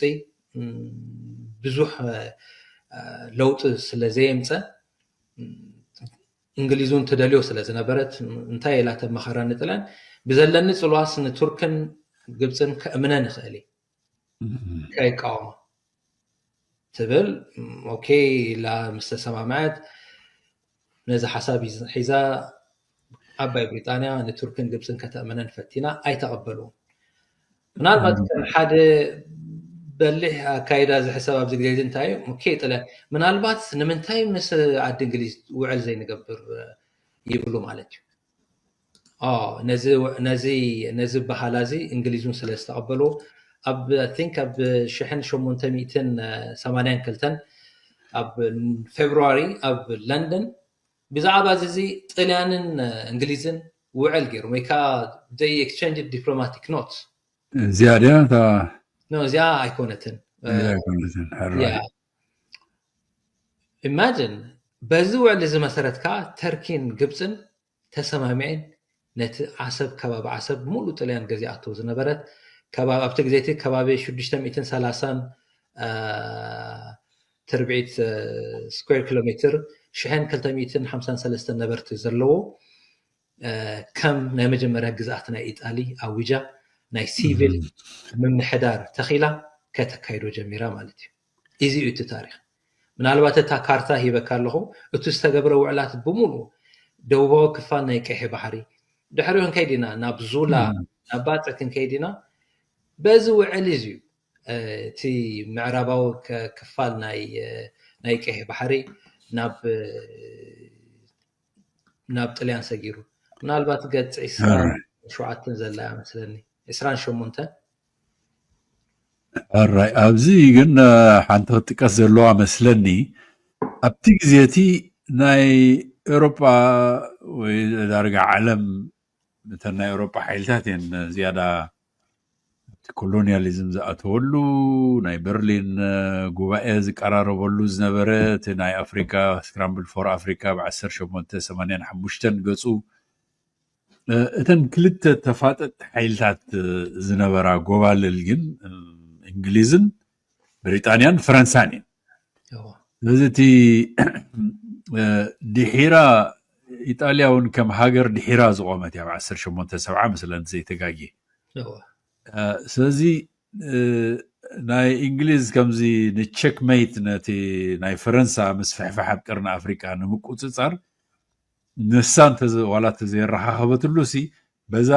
ብዙሕ ለውጢ ስለ ዘየምፀ እንግሊዝ እውን ትደልዮ ስለ ዝነበረት እንታይ ኢላ ተመኸረኒ ጥለን ብዘለኒ ፅልዋስ ንቱርክን ግብፅን ከእምነ ንኽእል ከይቃወማ ትብል ኦኬ ኢላ ምስ ተሰማምዐት ነዚ ሓሳብ ሒዛ ዓባይ ብሪጣንያ ንቱርክን ግብፅን ከተእምነን ፈቲና ኣይተቐበልዎም ምናልባት ከም ሓደ በሊሕ ኣካይዳ ዝሕሰብ ኣብዚ ግዜ እዚ እንታይ እዩ? ኦኬ፣ ጥለ-፣ ምናልባት ንምንታይ ምስ ዓዲ እንግሊዝ ውዕል ዘይንገብር ይብሉ ማለት እዩ። ኦ፣ ነዚ፣ ነዚ፣ ነዚ በሃላ እዚ እንግሊዝ እውን ስለ ዝተቐበልዎ፣ ኣብ፣ I think፣ ኣብ ሽሕን ሸሞንተ ሚእትን ሰማንያን ክልተን ኣብ ፌብሩዋሪ ኣብ ለንደን ብዛዕባ እዚ፣ እዚ ጥልያንን እንግሊዝን ውዕል ገይሮም፣ ወይ ከዓ they exchanged diplomatic notes። እዚኣ ድያ እታ? ኖ፣ እዚኣ ኣይኮነትን። እዚኣ ኣይኮነትን። ሕራይ። ያ። ኢማጅን፣ በዚ ውዕል እዚ መሰረት ከዓ ተርኪን ግብፅን ተሰማሚዐን ነቲ ዓሰብ፣ ከባቢ ዓሰብ፣ ሙሉእ ጥልያን ገዚኣቶ ዝነበረት ከባቢ፣ ኣብቲ ግዜ እቲ ከባቢ ሽዱሽተ ሚእትን ሰላሳን፣ አ፣ ትርብዒት፣ አ፣ ስኩዌር ኪሎ ሜትር፣ ሽሕን ክልተ ሚእትን ሓምሳን ሰለስተን ነበርቲ ዘለዎ፣ አ፣ ከም ናይ መጀመርያ ግዝኣት ናይ ኢጣሊ ኣዊጃ፣ ናይ ሲቪል ምምሕዳር ተኺላ ከተካይዶ ጀሚራ ማለት እዩ። እዚ እዩ እቲ ታሪኽ። ምናልባት እታ ካርታ ሂበካ ኣለኹ፣ እቲ ዝተገብረ ውዕላት ብምሉእ ደቡባዊ ክፋል ናይ ቀይሕ ባሕሪ፣ ድሕሪኡ ክንከይድ ኢና፣ ናብ ዙላ፣ እም። ናብ ባጽዕ ክንከይድ ኢና። በዚ ውዕል እዚ እዩ፣ እ፣ እቲ ምዕራባዊ ከ-፣ ክፋል ናይ፣ እ፣ ናይ ቀይሕ ባሕሪ ናብ፣ እ፣ ናብ ጥልያን ሰጊሩ። ምናልባት ገጽ ዒስራን ሸውዓተን ዘላ እያ መስለኒ። ዒስራን ሸሞንተን። ሕራይ። ኣብዚ ግን፣ እ፣ ሓንቲ ክትጥቀስ ዘለዋ መስለኒ። ኣብቲ ግዜ እቲ ናይ ኤውሮጳ ወይ ዳርጋ ዓለም፣ እተን ናይ ኤውሮጳ ሓይልታት እየን ዝያዳ ኣብቲ ኮሎኒያሊዝም ዝኣተወሉ፣ ናይ በርሊን፣ እ፣ ጉባኤ ዝቀራረበሉ ዝነበረ፣ እቲ ናይ ኣፍሪካ፣ ስክራምብል ፎር ኣፍሪካ ብ ዓሰርተ ሸሞንተ ሰማንያን ሓሙሽተን ገጹ፣ እ፣ እተን ክልተ ተፋጠጥቲ ሓይልታት፣ እ፣ ዝነበራ ጎባልል ግን፣ እ፣ እንግሊዝን ብሪጣንያን ፈረንሳን እየን። እዎ። ስለዚ እቲ፣ እ፣ ድሒራ፣ ኢጣልያ እውን ከም ሃገር ድሒራ ዝቆመት እያ፣ ብ ዓሰርተ ሸሞንተ ሰብዓ መስለኒ ዘይተጋግየ። እዎ። እ፣ ስለዚ፣ እ፣ ናይ እንግሊዝ ከምዚ ንቸክሜት ነቲ ናይ ፈረንሳ ምስፍሕፋሕ ኣብ ቀርኒ ኣፍሪቃ ንምቁጽጻር ንሳ እንተዘ-፣ ዋላ እንተዘየረኻኸበትሉ ሲ፣ በዛ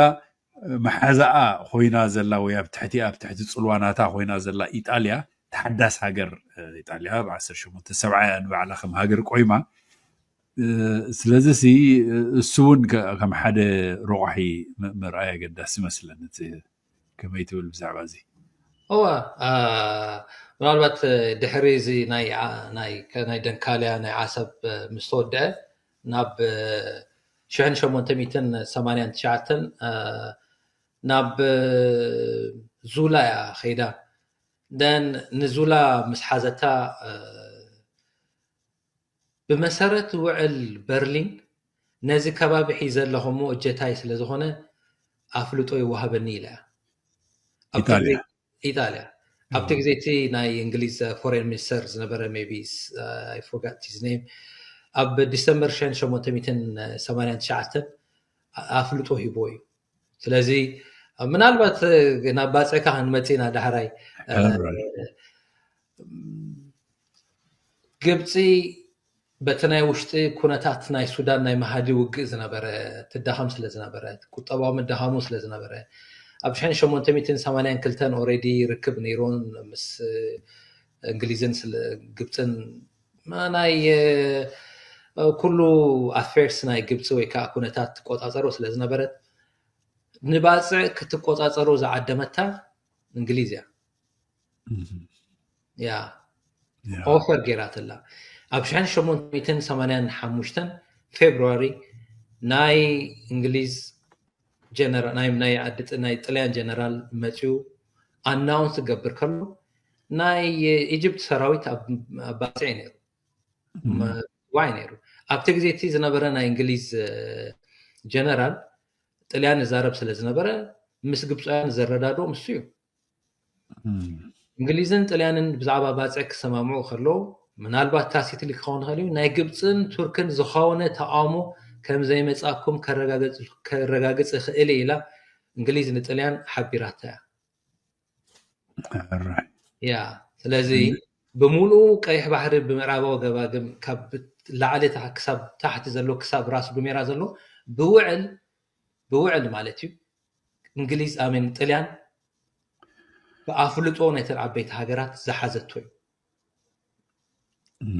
መሓዛኣ ኮይና ዘላ ወይ ኣብ ትሕቲ፣ ኣብ ትሕቲ ጽልዋ ናታ ኮይና ዘላ ኢጣልያ፣ ተሓዳስ ሃገር፣ እ፣ ኢጣልያ ብ ዓሰርተ ሸሞንተ ሰብዓ እያ ንባዕላ ከም ሃገር ቆይማ። እ፣ ስለዚ ሲ፣ እ፣ እሱ እውን ከ-፣ ከም ሓደ ረቋሒ ም-፣ ምርኣይ ኣገዳሲ ይመስለኒ። እቲ ከመይ ትብል ብዛዕባ እዚ? እወ፣ አ፣ ምናልባት፣ እ፣ ድሕሪ እዚ ናይ ዓ-፣ ናይ፣ ከ-፣ ናይ ደንካልያ ናይ ዓሰብ፣ እ፣ ምስ ተወድአ ናብ፣ እ፣ ሽሕን ሸሞንተ ሚእትን ሰማንያን ትሽዓተን፣ እ፣ ናብ፣ እ፣ ዙላ እያ ኸይዳ። ደን ንዙላ ምስ ሓዘታ፣ እ፣ ብመሰረት ውዕል በርሊን ነዚ ከባቢ ሒዘ ኣለኹ እሞ እጀታይ ስለ ዝኾነ ኣፍልጦ ይወሃበኒ ኢላ እያ። ኣብቲ ኢጣልያ። ግዜ፣ ኢጣልያ። ኣብቲ እም። ግዜ እቲ ናይ እንግሊዝ ፎሬን ሚኒስተር ዝነበረ፣ maybe, ስ-፣ I forgot his name፣ ኣብ ዲሰምበር ሽሕን ሸሞንተ ሚእትን ሰማንያን ትሽዓተን ኣፍልጦ ሂቦ እዩ። ስለዚ ምናልባት ናብ ባጽዕካ ክንመጽእ ኢና ዳሕራይ። ሕራይ። ግብጺ በቲ ናይ ውሽጢ ኩነታት ናይ ሱዳን ናይ መሃዲ ውግእ ዝነበረ ትዳኸም ስለ ዝነበረት፣ ቁጠባዊ ምድኻሙ ስለ ዝነበረ፣ ኣብ ሽሕን ሸሞንተ ሚእትን ሰማንያን ክልተን ኦሬዲ ርክብ ነይሮን ምስ እንግሊዝን ስለ-፣ ግብጽን ማ-፣ ናይ፣ እ፣ ኩሉ ኣፌርስ ናይ ግብጺ ወይ ከዓ ኩነታት ትቆጻጸሮ ስለ ዝነበረት፣ ንባጽዕ ክትቆጻጸሮ ዝዓደመታ እንግሊዝ እያ። እም። ያ። ያ። ኦፈር ገይራትላ። ኣብ ሽሕን ሸሞንተ ሚእትን ሰማንያን ሓሙሽተን ፌብሩዋሪ ናይ እንግሊዝ ጀነራ-፣ ናይ፣ ናይ ዓዲ ጥ-፣ ናይ ጥልያን ጀነራል መጺኡ ኣናውንስ ክገብር ከሎ፣ ናይ ኢጅፕት ሰራዊት ኣብ፣ ኣብ ባጽዕ እዩ ነይሩ። እም። መ-፣ ዋይ ነይሩ። ኣብቲ ግዜ እቲ ዝነበረ ናይ እንግሊዝ፣ እ፣ ጀነራል ጥልያን ይዛረብ ስለ ዝነበረ፣ ምስ ግብጻውያን ዘረዳድኦም እሱ እዩ። እም። እንግሊዝን ጥልያንን ብዛዕባ ባጽዕ ክሰማምዑ ከለዉ፣ ምናልባት ታሲትሊ ክኸውን ይኽእል እዩ፣ ናይ ግብጽን ቱርክን ዝኾነ ተቓውሞ ከም ዘይመጻኩም ከረጋግጽ-፣ ከረጋግጽ ይኽእል እየ ኢላ እንግሊዝ ንጥልያን ሓቢራታ እያ። ሕራይ። ያ፣ ስለዚ እም። ብምሉኡ ቀይሕ ባሕሪ ብምዕራባዊ ገማግም ካብ ላዕሊ ታሕ-፣ ክሳብ ታሕቲ ዘሎ፣ ክሳብ ራስ ዱሜራ ዘሎ ብውዕል፣ ብውዕል ማለት እዩ፣ እንግሊዝ፣ ኣሜን፣ ጥልያን ኣፍልጦ ናይተን ዓበይቲ ሃገራት ዝሓዘቶ እዩ።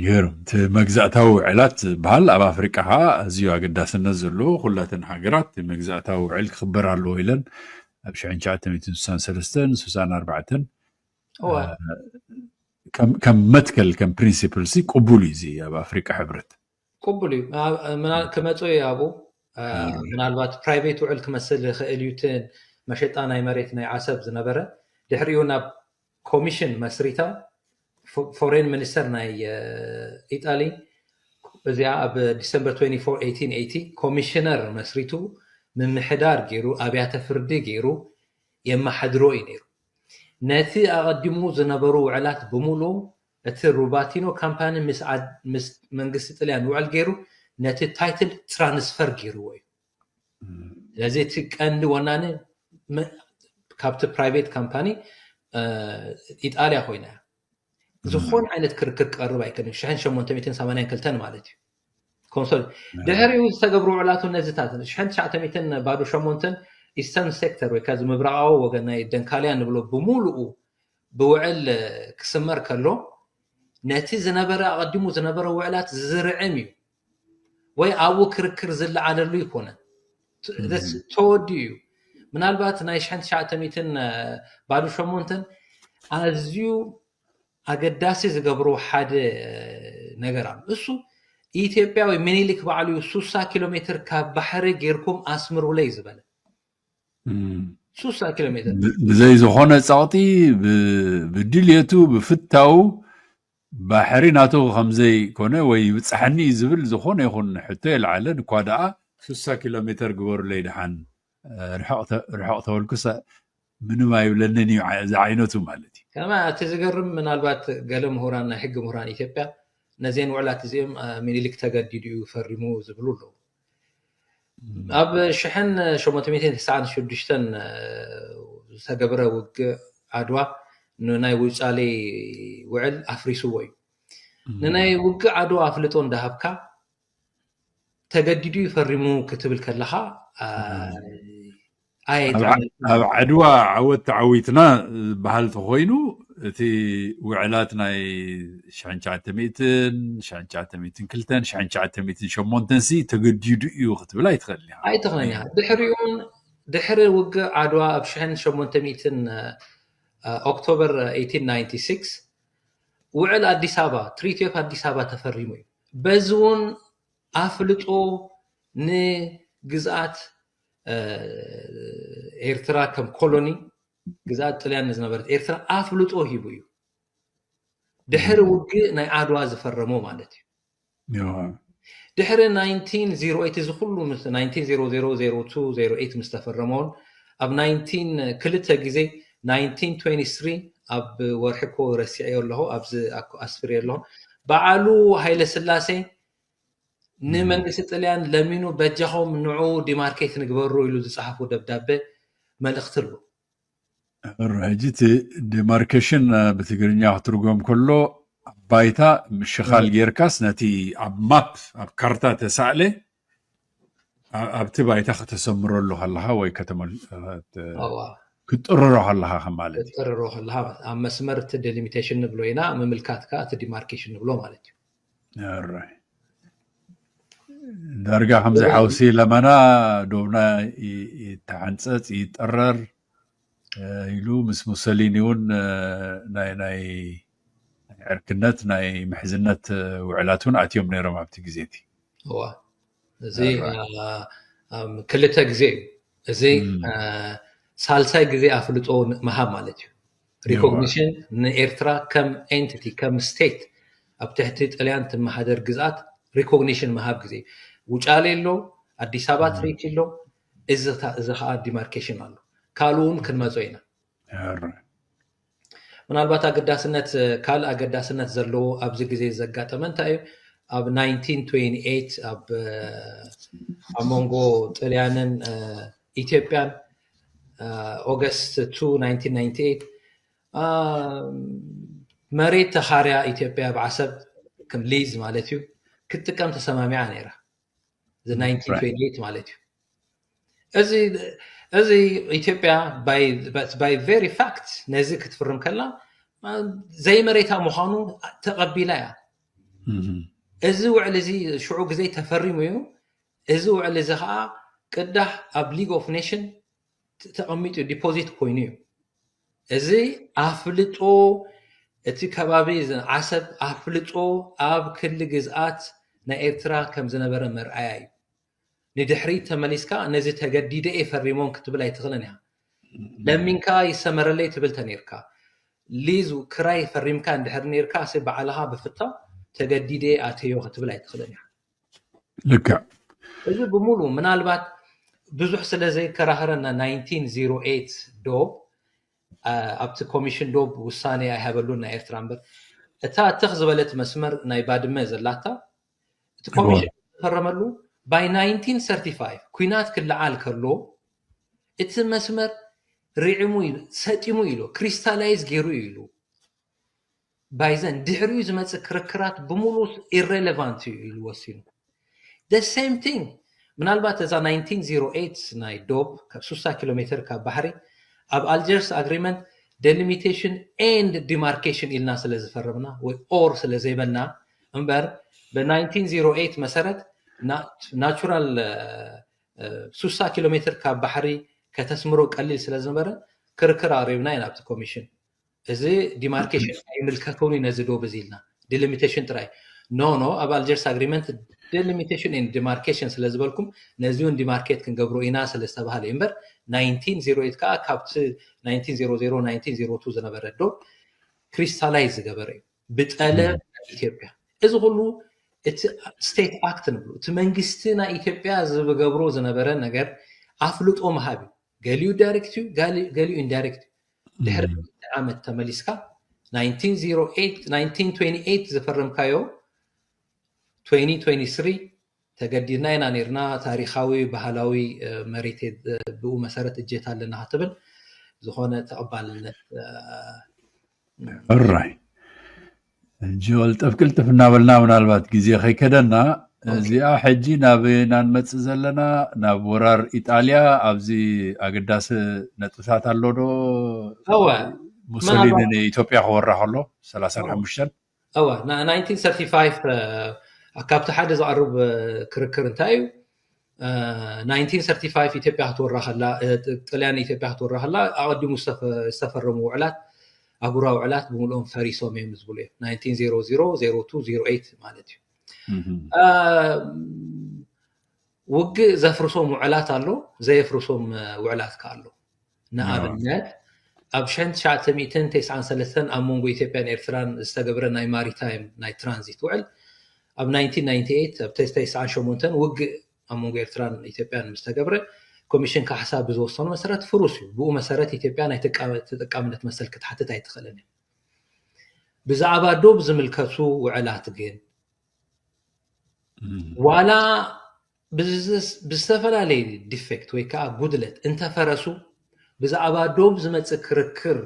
ገይሩ እቲ መግዛእታዊ ውዕላት ዝበሃል ኣብ ኣፍሪቃ ከዓ ኣዝዩ ኣገዳስነት ዘለዎ ኩላተን ሃገራት መግዛእታዊ ውዕል ክኽበር ኣለዎ ኢለን ኣብ ሽሕን ትሽዓተ ሚእትን ስሳን ሰለስተን ስሳን ኣርባዕተን ከም መትከል ከም ፕሪንሲፕል ሲ ቅቡል እዩ። እዚ ኣብ ኣፍሪቃ ሕብረት ቅቡል እዩ። ክመፁ እዩ ኣብኡ ምናልባት ፕራይቬት ውዕል ክመስል ይኽእል እዩ። እቲ መሸጣ ናይ መሬት ናይ ዓሰብ ዝነበረ ድሕሪኡ ናብ ኮሚሽን መስሪታ ፎሬን ሚኒስተር ናይ ኢጣሊ እዚኣ ኣብ ዲሰምበር ኮሚሽነር መስሪቱ ምምሕዳር ገይሩ ኣብያተ ፍርዲ ገይሩ የመሓድሮ እዩ ነይሩ። ነቲ ኣቐዲሙ ዝነበሩ ውዕላት ብምሉ እቲ ሩባቲኖ ካምፓኒ ምስ መንግስቲ ጥልያን ውዕል ገይሩ ነቲ ታይትል ትራንስፈር ገይርዎ እዩ። ስለዚ እቲ ቀንዲ ወናኒ ካብቲ ፕራይቬት ካምፓኒ ኢጣልያ ኮይና እያ። ዝኾነ ዓይነት ክርክር ክቀርብ ኣይክእልን። ሽሕን ሸሞንተ ሚእትን ሰማንያን ክልተን ማለት እዩ። ኮንሶል ድሕሪኡ ዝተገብሩ ውዕላቱ ነዚታት ሽሕን ትሽዓተ ሚእትን ባዶ ሸሞንተን ኢስተርን ሴክተር ወይ ከዓ ምብራቃዊ ወገን ናይ ደንካልያ ንብሎ ብምሉኡ ብውዕል ክስመር ከሎ ነቲ ዝነበረ ኣቐዲሙ ዝነበረ ውዕላት ዝርዕም እዩ ወይ ኣብኡ ክርክር ዝለዓለሉ ይኮነን። ተወዲኡ እዩ። ምናልባት ናይ ሽሕን ትሽዓተ ሚእትን ባዶ ሸሞንተን ኣዝዩ ኣገዳሲ ዝገብሮ ሓደ ነገር ኣሎ። እሱ ኢትዮጵያ ወይ ሚኒሊክ ባዕሉ እዩ ሱሳ ኪሎ ሜትር ካብ ባሕሪ ጌርኩም ኣስምሩለይ ዝበለ ሱሳ ኪሎ ሜትር ብዘይ ዝኾነ ጸቕጢ ብድልየቱ ብፍታው ባሕሪ ናቱ ከምዘይ ኮነ ወይ ይብጻሕኒ እዩ ዝብል ዝኾነ ይኹን ሕቶ የልዓለን እኳ ደኣ ሱሳ ኪሎ ሜትር ግበሩለይ ደሓን ርሕቕ ተበልኩስ ምንም ኣይብለንን እዩ ዝዓይነቱ ማለት እዩ። ከማ እቲ ዝገርም ምናልባት ገለ ምሁራን ናይ ሕጊ ምሁራን ኢትዮጵያ ነዚአን ውዕላት እዚኦም ሚኒሊክ ተገዲዱ እዩ ፈሪሙ ዝብሉ ኣለዉ። ኣብ ሽሕን ሸሞንተ ሚእትን ተስዓን ሽዱሽተን ዝተገብረ ውግእ ዓድዋ ንናይ ውጫሌ ውዕል ኣፍሪስዎ እዩ። ንናይ ውግእ ዓድዋ ኣፍልጦ እንዳሃብካ ተገዲዱ እዩ ፈሪሙ ክትብል ከለኻ ኣብ ዓድዋ ዓወት ተዓዊትና ዝበሃል ተኮይኑ እቲ ውዕላት ናይ ሽሕን ትሽዓተ ሚእትን ሽሕን ትሽዓተ ሚእትን ክልተን ሽሕን ትሽዓተ ሚእትን ሸሞንተን ሲ ተገዲዱ እዩ ክትብል ኣይትኽእልን ኢኻ። ኣይትኽእልን ኢኻ። ድሕሪኡን ድሕሪ ውግእ ዓድዋ ኣብ ሽሕን ሸሞንተ ሚእትን ኦክቶበር ኤይቲን ናይንቲ ሲክስ ውዕል ኣዲስ ኣበባ ትሪቲ ኦፍ ኣዲስ ኣበባ ተፈሪሙ እዩ። በዚ እውን ኣፍልጦ ንግዝኣት ኤርትራ ከም ኮሎኒ ግዝኣት ጥልያን ንዝነበረት ኤርትራ ኣፍልጦ ሂቡ እዩ። ድሕሪ ውግእ ናይ ዓድዋ ዝፈረሞ ማለት እዩ። ድሕሪ ናይንቲን ዜሮ ኤይት እዚ ኩሉ ናይንቲን ዜሮ ዜሮ ዜሮ ቱ ዜሮ ኤይት ምስ ተፈረመውን ኣብ ናይንቲን ክልተ ግዜ ናይንቲን ትዌንቲ ስሪ ኣብ ወርሒ እኮ ረሲዐዮ ኣለኹ ኣብዚ ኣስፍርዮ ኣለኹ በዓሉ ሃይለ ስላሴ ንመንግስቲ ጥልያን ለሚኑ በጃኹም ንዑ ዲማርኬት ንግበሩ ኢሉ ዝፀሓፎ ደብዳበ መልእኽቲ ኣሎ። ሕጂ እቲ ዲማርኬሽን ብትግርኛ ክትርጎም ከሎ ኣብ ባይታ ምሽኻል ጌርካስ ነቲ ኣብ ማፕ ኣብ ካርታ ተሳእለ ኣብቲ ባይታ ከተሰምረሉ ከለኻ ወይ ክትጥርሮ ከለኻ ማለት እዩ። ክትጥርሮ ከለኻ ኣብ መስመር እቲ ዴሊሚቴሽን ንብሎ ኢና፣ ምምልካት ከዓ እቲ ዲማርኬሽን ንብሎ ማለት እዩ። ዳርጋ ከምዚ ሓውሲ ለመና ዶብና ይተሓንፀፅ ይጠረር ኢሉ ምስ ሙሰሊኒ እውን ናይ ናይ ዕርክነት ናይ ምሕዝነት ውዕላት እውን ኣትዮም ነይሮም ኣብቲ ግዜ እቲ። እዋ እዚ ክልተ ግዜ እዩ። እዚ ሳልሳይ ግዜ ኣፍልጦ ምሃብ ማለት እዩ። ሪኮግኒሽን ንኤርትራ ከም ኤንቲቲ ከም ስቴት ኣብ ትሕቲ ጥልያን ትመሓደር ግዝኣት ሪኮግኒሽን ምሃብ ግዜ ውጫሌ ኣሎ፣ ኣዲስ ኣበባ ትሪቲ ኣሎ፣ እዚ እዚ ከዓ ዲማርኬሽን ኣሎ። ካልኡ እውን ክንመጾ ኢና። ምናልባት ኣገዳስነት ካልእ ኣገዳስነት ዘለዎ ኣብዚ ግዜ ዘጋጠመ እንታይ እዩ? ኣብ ናይንቲን ትዌንቲ ኤይት ኣብ ኣብ መንጎ ጥልያንን ኢትዮጵያን ኦገስት ቱ ናይንቲን ናይንቲ ኤይት መሬት ተኻርያ ኢትዮጵያ ብዓሰብ ከም ሊዝ ማለት እዩ ክትጥቀም ተሰማሚዓ ነይራ። እዚ ናይንቲን ትዌንቲ ኤይት ማለት እዩ። እዚ እዚ ኢትዮጵያ by very fact ነዚ ክትፍርም ከላ ዘይመሬታ ምዃኑ ተቐቢላ እያ። እዚ ውዕል እዚ ሽዑ ግዜ ተፈሪሙ እዩ። እዚ ውዕል እዚ ከዓ ቅዳሕ ኣብ League of Nation ተቐሚጡ ዲፖዚት ኮይኑ እዩ። እዚ ኣፍልጦ እቲ ከባቢ ዓሰብ ኣፍልጦ ኣብ ክሊ ግዝኣት ናይ ኤርትራ ከም ዝነበረ መርኣያ እዩ። ንድሕሪት ተመሊስካ ነዚ ተገዲደ እየ ፈሪሞም ክትብል ኣይትኽእልን ኢኻ። ለሚንካ ይሰመረለይ ትብል ተነይርካ፣ ሊዝ ክራይ ፈሪምካ እንድሕር ነይርካ ሲ ባዕልኻ ብፍታ ተገዲደ ኣተዮ ክትብል ኣይትኽእልን ኢኻ። ልክዕ። እዚ ብምሉ ምናልባት ብዙሕ ስለ ዘይከራኸረና nineteen zero eight ዶብ ኣብቲ ኮሚሽን ዶብ ውሳኔ ኣይሃበሉን ናይ ኤርትራ እምበር እታ ትኽ ዝበለት መስመር ናይ ባድመ ዘላታ እቲ ኮሚሽን ዝፈረመሉ by nineteen thirty-five ኩናት ክለዓል ከሎ እቲ መስመር ርዒሙ ሰጢሙ ኢሉ ክሪስታላይዝ ገይሩ እዩ ኢሉ ባይዘን ድሕሪኡ ዝመፅእ ክርክራት ብምሉእ ኢረሌቫንት እዩ ኢሉ ወሲኑ። The same thing ምናልባት እዛ nineteen zero eight ናይ ዶብ ካብ ስሳ ኪሎ ሜትር ካብ ባሕሪ ኣብ ኣልጀርስ ኣግሪመንት delimitation and demarcation ኢልና ስለ ዝፈረምና ወይ or ስለ ዘይበልና እምበር ብ nineteen zero eight መሰረት ናቹራል ስሳ ኪሎ ሜትር ካብ ባሕሪ ከተስምሮ ቀሊል ስለ ዝነበረ ክርክር ኣቅሪብና ኢና ኣብቲ ኮሚሽን። እዚ ዲማርኬሽን ኣይምልከተውን እዩ ነዚ ዶብ እዚ ኢልና delimitation ጥራይ no no ኣብ ኣልጀርስ ኣግሪመንት delimitation and demarcation ስለ ዝበልኩም ነዚ እውን ዲማርኬት ክንገብሮ ኢና ስለ ዝተባሃለ እዩ እምበር nineteen zero eight ከዓ ካብቲ nineteen zero zero nineteen zero two ዝነበረ ዶብ ክሪስታላይዝ ዝገበረ እዩ ብጠለብ ናይ ኢትዮጵያ። እዚ ኩሉ እቲ ስቴት ኣክት ንብሎ እቲ መንግስቲ ናይ ኢትዮጵያ ዝገብሮ ዝነበረ ነገር ኣፍልጦ ምሃብ እዩ። ገሊኡ ዳይሬክት እዩ፣ ገሊኡ ኢንዳይሬክት እዩ። ድሕሪ ዓመት ተመሊስካ nineteen zero eight nineteen twenty eight ዝፈረምካዮ twenty twenty three ተገዲድና ኢና ነርና ታሪኻዊ ባህላዊ መሬት ብኡ መሰረት እጀት ኣለና ክትብል ዝኾነ ተቐባልነት ሕራይ ጆል ጠፍቅልጥፍ እናበልና ምናልባት ግዜ ከይከደና እዚኣ ሕጂ ናብ ናንመፅእ ዘለና ናብ ወራር ኢጣልያ ኣብዚ ኣገዳሲ ነጥብታት ኣሎ ዶ? ሙሶሊኒ ንኢትዮጵያ ክወራ ከሎ ሰላሳን ሓሙሽተን እወ nineteen thirty five ካብቲ ሓደ ዝቐርብ ክርክር እንታይ እዩ? nineteen thirty five ኢትዮጵያ ክትወራ ከላ ጥልያን ኢትዮጵያ ክትወራ ከላ ኣቐዲሙ ዝተፈረሙ ውዕላት ኣህጉራዊ ውዕላት ብምልኦም ፈሪሶም እዮም ዝብሉ እዮም nineteen zero zero zero two zero eight ማለት እዩ። ውግእ ዘፍርሶም ውዕላት ኣሎ፣ ዘየፍርሶም ውዕላት ከ ኣሎ። ንኣብነት ኣብ ሽሕን ትሽዓተ ሚእትን ተስዓን ሰለስተን ኣብ መንጎ ኢትዮጵያን ኤርትራን ዝተገብረ ናይ ማሪታይም ናይ ትራንዚት ውዕል ኣብ nineteen ninety eight ኣብ ተስዓን ሸሞንተን ውግእ ኣብ መንጎ ኤርትራን ኢትዮጵያን ምስ ተገብረ ኮሚሽን ካሕሳ ብዝወሰኖ መሰረት ፍሩስ እዩ። ብኡ መሰረት ኢትዮጵያ ናይ ተጠቃምነት መሰል ክትሓትት ኣይትኽእልን እያ። ብዛዕባ ዶብ ዝምልከቱ ውዕላት ግን ዋላ ብዝተፈላለየ ዲፌክት ወይ ከዓ ጉድለት እንተፈረሱ ብዛዕባ ዶብ ዝመፅእ ክርክር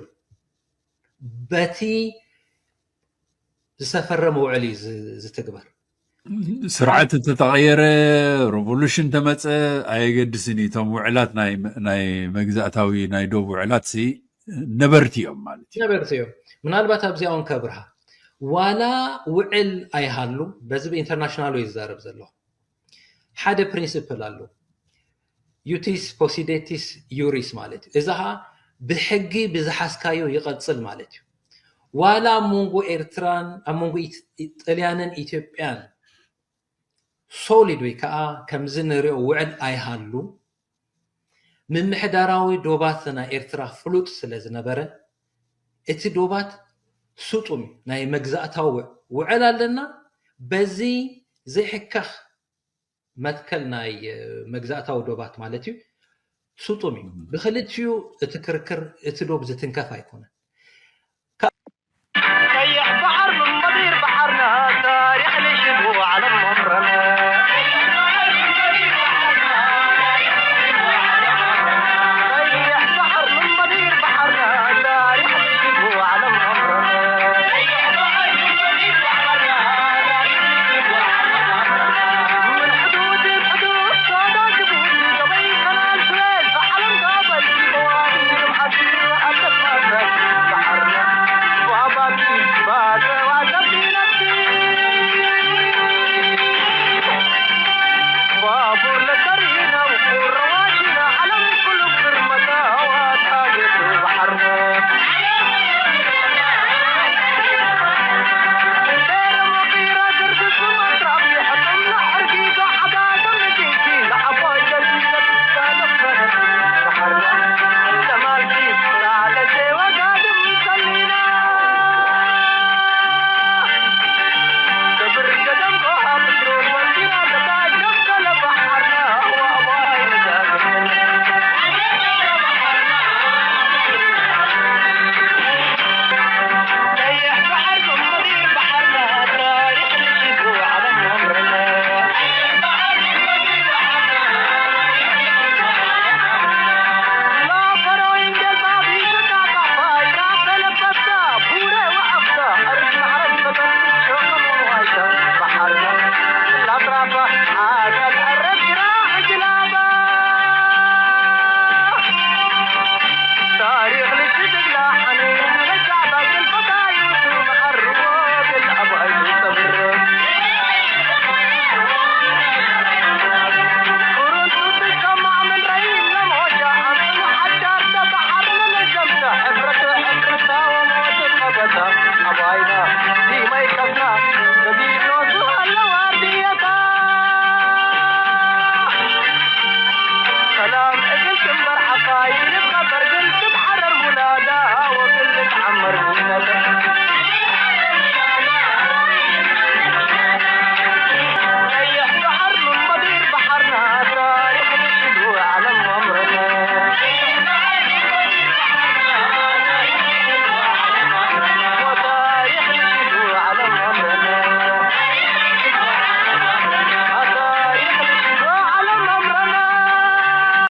በቲ ዝተፈረመ ውዕል እዩ ዝትግበር። ስርዓት እንተተቐየረ ሬቮሉሽን ተመፀ ኣየገድስን እዩ። እቶም ውዕላት ናይ መግዛእታዊ ናይ ዶብ ውዕላት ነበርቲ እዮም ማለት እዩ። ነበርቲ እዮም። ምናልባት ኣብዚኣ እውን ከብርሃ ዋላ ውዕል ኣይሃሉ በዚ ብኢንተርናሽናል ወይ ዝዛረብ ዘሎ ሓደ ፕሪንስፕል ኣሎ። ዩቲስ ፖሲዴቲስ ዩሪስ ማለት እዩ። እዚ ከዓ ብሕጊ ብዝሓዝካዮ ይቐፅል ማለት እዩ። ዋላ ኣብ መንጎ ኤርትራን ኣብ መንጎ ጥልያንን ኢትዮጵያን ሶሊድ ወይ ከዓ ከምዚ ንሪኦ ውዕል ኣይሃሉ ምምሕዳራዊ ዶባት ናይ ኤርትራ ፍሉጥ ስለ ዝነበረ እቲ ዶባት ስጡም ናይ መግዛእታዊ ውዕል ኣለና። በዚ ዘይሕከኽ መትከል ናይ መግዛእታዊ ዶባት ማለት እዩ ስጡም እዩ። ብክልቲኡ እቲ ክርክር እቲ ዶብ ዝትንከፍ ኣይኮነን።